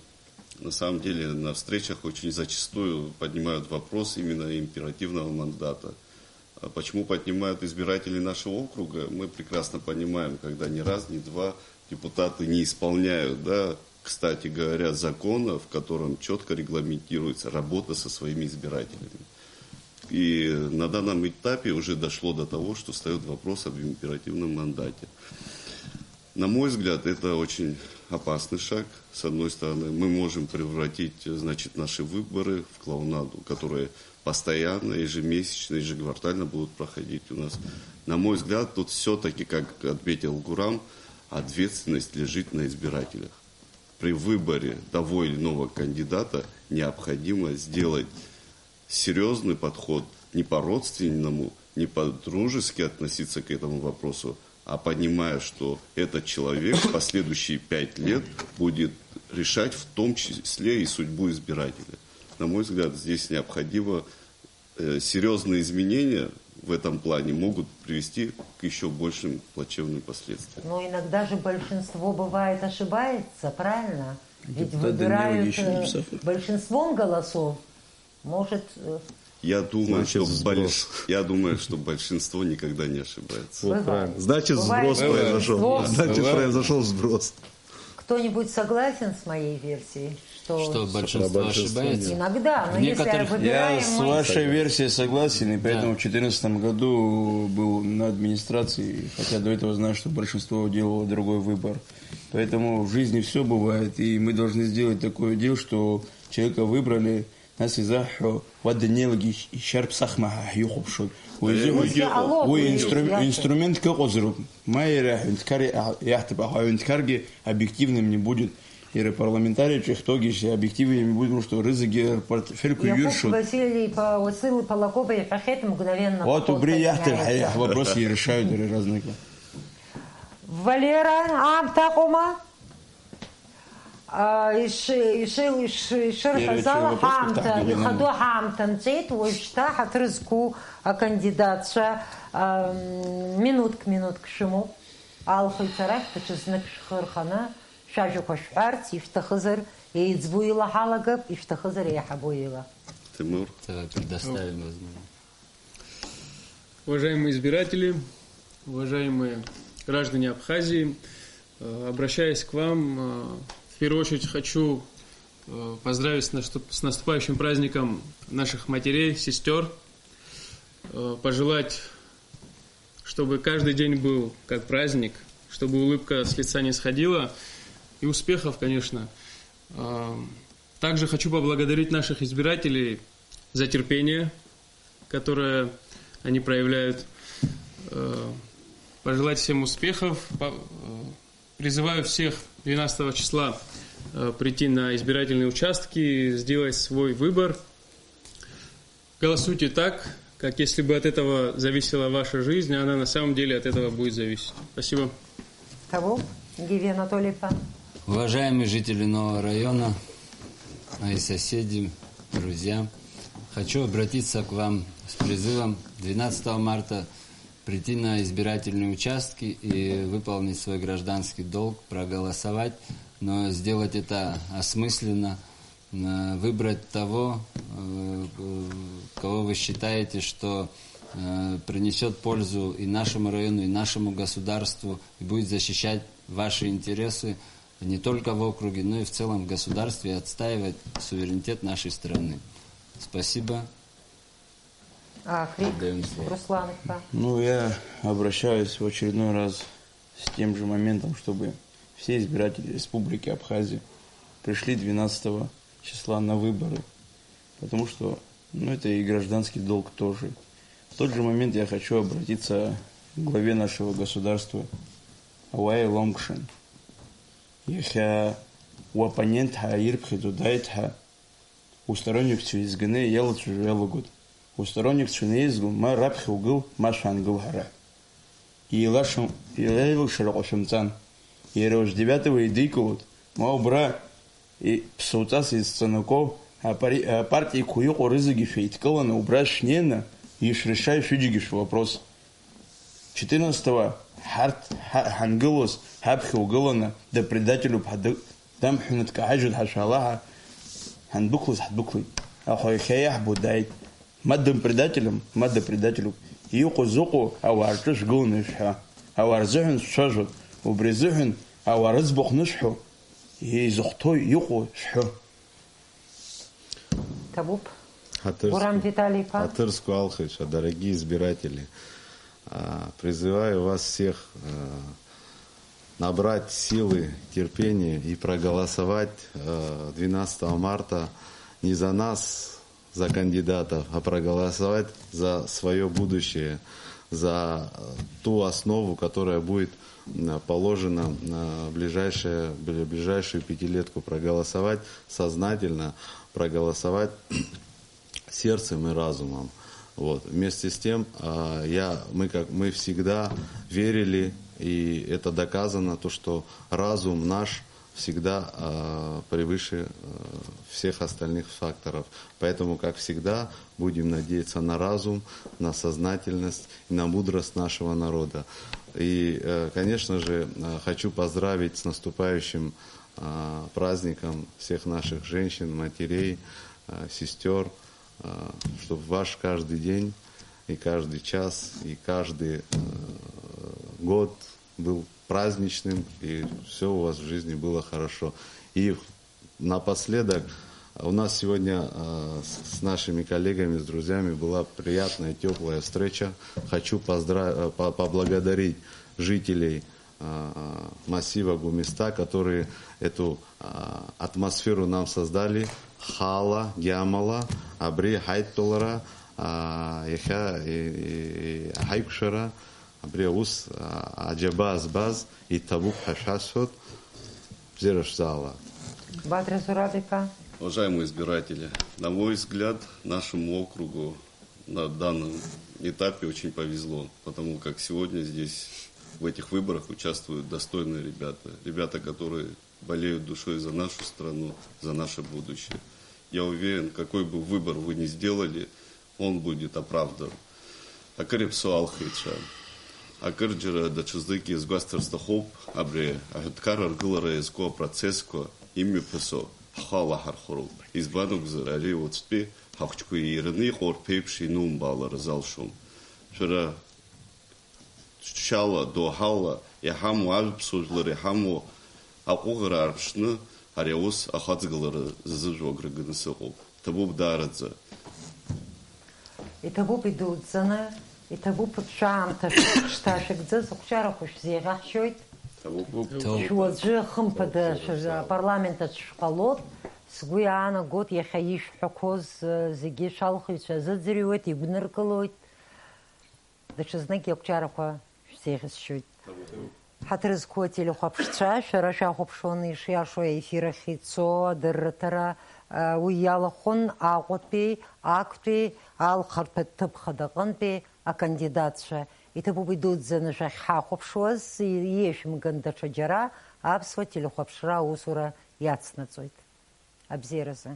На самом деле, на встречах очень зачастую поднимают вопрос именно императивного мандата. А почему поднимают избиратели нашего округа? Мы прекрасно понимаем, когда ни раз, ни два депутаты не исполняют, да, кстати говоря, закона, в котором чётко регламентируется работа со своими избирателями. И на данном этапе уже дошло до того, что встаёт вопрос об императивном мандате. На мой взгляд, это очень опасный шаг. С одной стороны, мы можем превратить, значит, наши выборы в клоунаду, которая постоянно, ежемесячно, ежеквартально будут проходить у нас. На мой взгляд, тут всё-таки, как отметил Гурам, ответственность лежит на избирателях. при выборе того или иного кандидата необходимо сделать серьезный подход, не по-родственному, не по-дружески относиться к этому вопросу, а понимая, что этот человек в последующие пять лет будет решать в том числе и судьбу избирателя. На мой взгляд, здесь необходимо, э, серьезные изменения в этом плане могут привести к еще большим плачевным последствиям. Но иногда же большинство бывает ошибается, правильно? Ведь выбирают э, большинством голосов. Может, э, Я думаю, Значит, что сброс. больш- я думаю, что большинство никогда не ошибается. Вот Бывает. правильно. Значит, Бывает сброс произошел. большинство. Значит, Бывает. произошел сброс. Кто-нибудь согласен с моей версией, что... Что большинство большинство ошибается? Иногда, но В если некоторых- выбираем Я с мы- вашей версией согласен, и поэтому Да. в четырнадцатом году был на администрации, хотя до этого знаю, что большинство делало другой выбор. Поэтому в жизни все бывает, и мы должны сделать такое дело, что человека выбрали, нас изаҳҳәо, уа данеилак ишьарԥсахма ҳәа ҳихәаԥшуан. Уи изыҳәан- Если алло, уи то инстру- есть инструментк ыҟазароуп. Ма иара аҳәынҭқар иаҳ- иаҳҭап, аха аҳәынҭқаргьы объективным не будет. Иара парламентариаҿы ихтәогьы объективным не будет, потому что рызегьы рпортфельқәа Иахуп иҩыршоит. Василий-иԥа, Василий Палагоба иҳәахьеит, мгновенно Вот ход убри иаҳҭар меняется. ҳа- ҳвопросс ирешают иара разнакы. Валера, аамҭа акәума? А, иши- иши- иши- Ишырҳәаз Иара ала, вопрос ҳаамҭа, ҳҭаҳгеит, ихадоу анаҩс. Ҳаамҭа нҵәеит, уажәшьҭа ҳаҭыр зқәу акандидатцәа, ам, минуҭк-минуҭк шәымоуп. Алхыҩцәа рахь даҽазнык шәхы рханы, шәажәақәа шәҳәарц, ишәҭахызар еиҵбу ила ҳалагап, ишәҭахызар еиҳабу ила. Тимур. Давай предоставим возможность. Уважаемые избиратели, уважаемые граждане Абхазии, э, обращаясь к вам, э, в первую очередь хочу э, поздравить с наступ- с наступающим праздником наших матерей, сестер, э, пожелать, чтобы каждый день был как праздник, чтобы улыбка с лица не сходила, и успехов, конечно. Э, Также хочу поблагодарить наших избирателей за терпение, которое они проявляют. Э, Пожелать всем успехов. По- э, Призываю всех двенадцатого числа э, прийти на избирательные участки, сделать свой выбор. Голосуйте так, как если бы от этого зависела ваша жизнь, а она на самом деле от этого будет зависеть. Спасибо. Того, Гиви Анатольевна. Уважаемые жители нового района, мои соседи, друзья, хочу обратиться к вам с призывом двенадцатого марта прийти на избирательные участки и выполнить свой гражданский долг, проголосовать, но сделать это осмысленно, э, выбрать того, э, э, кого вы считаете, что э, принесет пользу и нашему району, и нашему государству, и будет защищать ваши интересы не только в округе, но и в целом в государстве, и отстаивать суверенитет нашей страны. Спасибо. А, Крик, Отдаем слово. Руслан-иԥа. Ну, я обращаюсь в очередной раз с тем же моментом, чтобы все избиратели Республики Абхазия пришли двенадцатого числа на выборы, потому что, ну, это и гражданский долг тоже. В тот же момент я хочу обратиться к главе нашего государства Ауаи Лонгшин. Иахьа уоппонент ҳәа ирԥхьаӡо дааит ҳәа усторонникцәа еизганы иалацәажәо иалагоит. Усторонникцәа неизго, ма раԥхьа угыл, ма шәаангыл ҳәа раҳәа. Еилашам-, еилашараҟа шәымҵан. Иара уажә девятого еидикылоит, ма убра и-, ԥсуаҵас изҵанаго апари-, апартиақәа иҟоу рызегьы шәеидкыланы убра шәнеины, ишәрешаи шәҩыџьагьы шәвопрос. Четырнадцатого ҳарҭ ҳа-, ҳангылоз ҳаԥхьа угыланы, дапредателуп ҳәа ды-, дамҳәаны дкаҳажьуан ҳәа шәалаҳа, ҳандәықәлоз ҳдәықәлеит. Аха иахьа иаҳбо дааит. Ма дымпредателым, ма дыпредателуп. Иҟоу зыҟоу ауаа рҿы шәгыланы шәҳәа. Ауаа рзыҳәан шәцәажәоит. Убри азыҳәан ауаа рыӡбахә нышәҳәо, изыхәҭоу иҟоу шәҳәы. Табуп. Ҳаҭыр Гурам зқәу- Виталий-иԥа. Ҳаҭыр зқәу алхыҩцәа, дорогие избиратели, а, призываю вас всех, а, набрать силы, терпения и проголосовать, а, двенадцатого марта не за нас, за кандидатов, а проголосовать за своё будущее, за э, ту основу, которая будет м, положена на ближайшее, бли- ближайшую пятилетку, проголосовать сознательно, проголосовать сердцем и разумом. Вот. Вместе с тем, а, я, мы, как, мы всегда верили, и это доказано, то, что разум наш всегда а, превыше а, всех остальных факторов. Поэтому, как всегда, будем надеяться на разум, на сознательность и на мудрость нашего народа. И, э, конечно же, э, хочу поздравить с наступающим а, праздником всех наших женщин, матерей, а, сестер, чтобы ваш каждый день и каждый час и каждый э, год был праздничным, и все у вас в жизни было хорошо. И напоследок, у нас сегодня э, с с нашими коллегами, с друзьями была приятная, теплая встреча. Хочу поздра- э, по- поблагодарить жителей а, массива Гумиста, которые эту а, атмосферу нам создали. Хаала, гьамала, абри ҳаидтәалара, а, иахьа и- и- ҳаиқәшәара, абри аус а, аџьабаа збаз иҭабуп ҳәа шәасҳәоит. Бзиара шәзаала. Бадра Зураб-иԥа. Уважаемые избиратели, на мой взгляд, нашему округу на данном этапе очень повезло, потому как сегодня здесь в этих выборах участвуют достойные ребята, ребята, которые болеют душой за нашу страну, за наше будущее. Я уверен, какой бы выбор вы ни сделали, он будет оправдан. Акыр иаԥсоу алхыҩцәа, акырџьара даҽазныкгьы иазгәасҭар сҭахуп, абри аҳәынҭқарра аргылара иазку апроцессқәа имҩаԥысо ҳхы алаҳархәыроуп. Избан акәзар, ари уаҵәтәи ҳахәыҷқәа иираны иҟоу рԥеиԥш инумбаалар залшом. Шәара ҿшьала, доуҳала иҳамоу, ажәаԥсуа жәлар иҳамоу аҟәыӷара аарԥшны ари аус ахаҵгылара ззыжәу агәра ганы сыҟоуп. Ҭабуп даараӡа. Иҭабуп идуӡӡаны, иҭабуп шәаамҭа шәышҭа шәыгӡаз, ахәҷарақәа шәзеиӷьаҳшьоит. Ҭабуп. Шәуаӡәы, хымԥада, Ҭабуп, шәа-, ҭабуп. Апарламент аҿы шәҟалоит. Сгәы иаанагоит, иахьа ишәҳәақәоз, э, зегьы шәалхыҩцәа азыӡырҩуеит, игәныркылоит. Даҽазныкгьы ақәҿиарақәа шәзеиӷьасшьоит. Ҳаҭыр зқәу ателехәаԥшцәа, шәара шәахәаԥшуан ишиашоу аефир ахь ицо адырраҭара, а, уи иалахәын Аҟәатәи, актәи, алхырҭәа ҭыԥ хада аҟынтәи акандидатцәа. Иҭабуп идуӡӡаны шәахьҳахәаԥшуаз, и-, ииашәымган даҽа џьара аԥсуа телехәаԥшра аусура иацнаҵоит. Абзиаразы.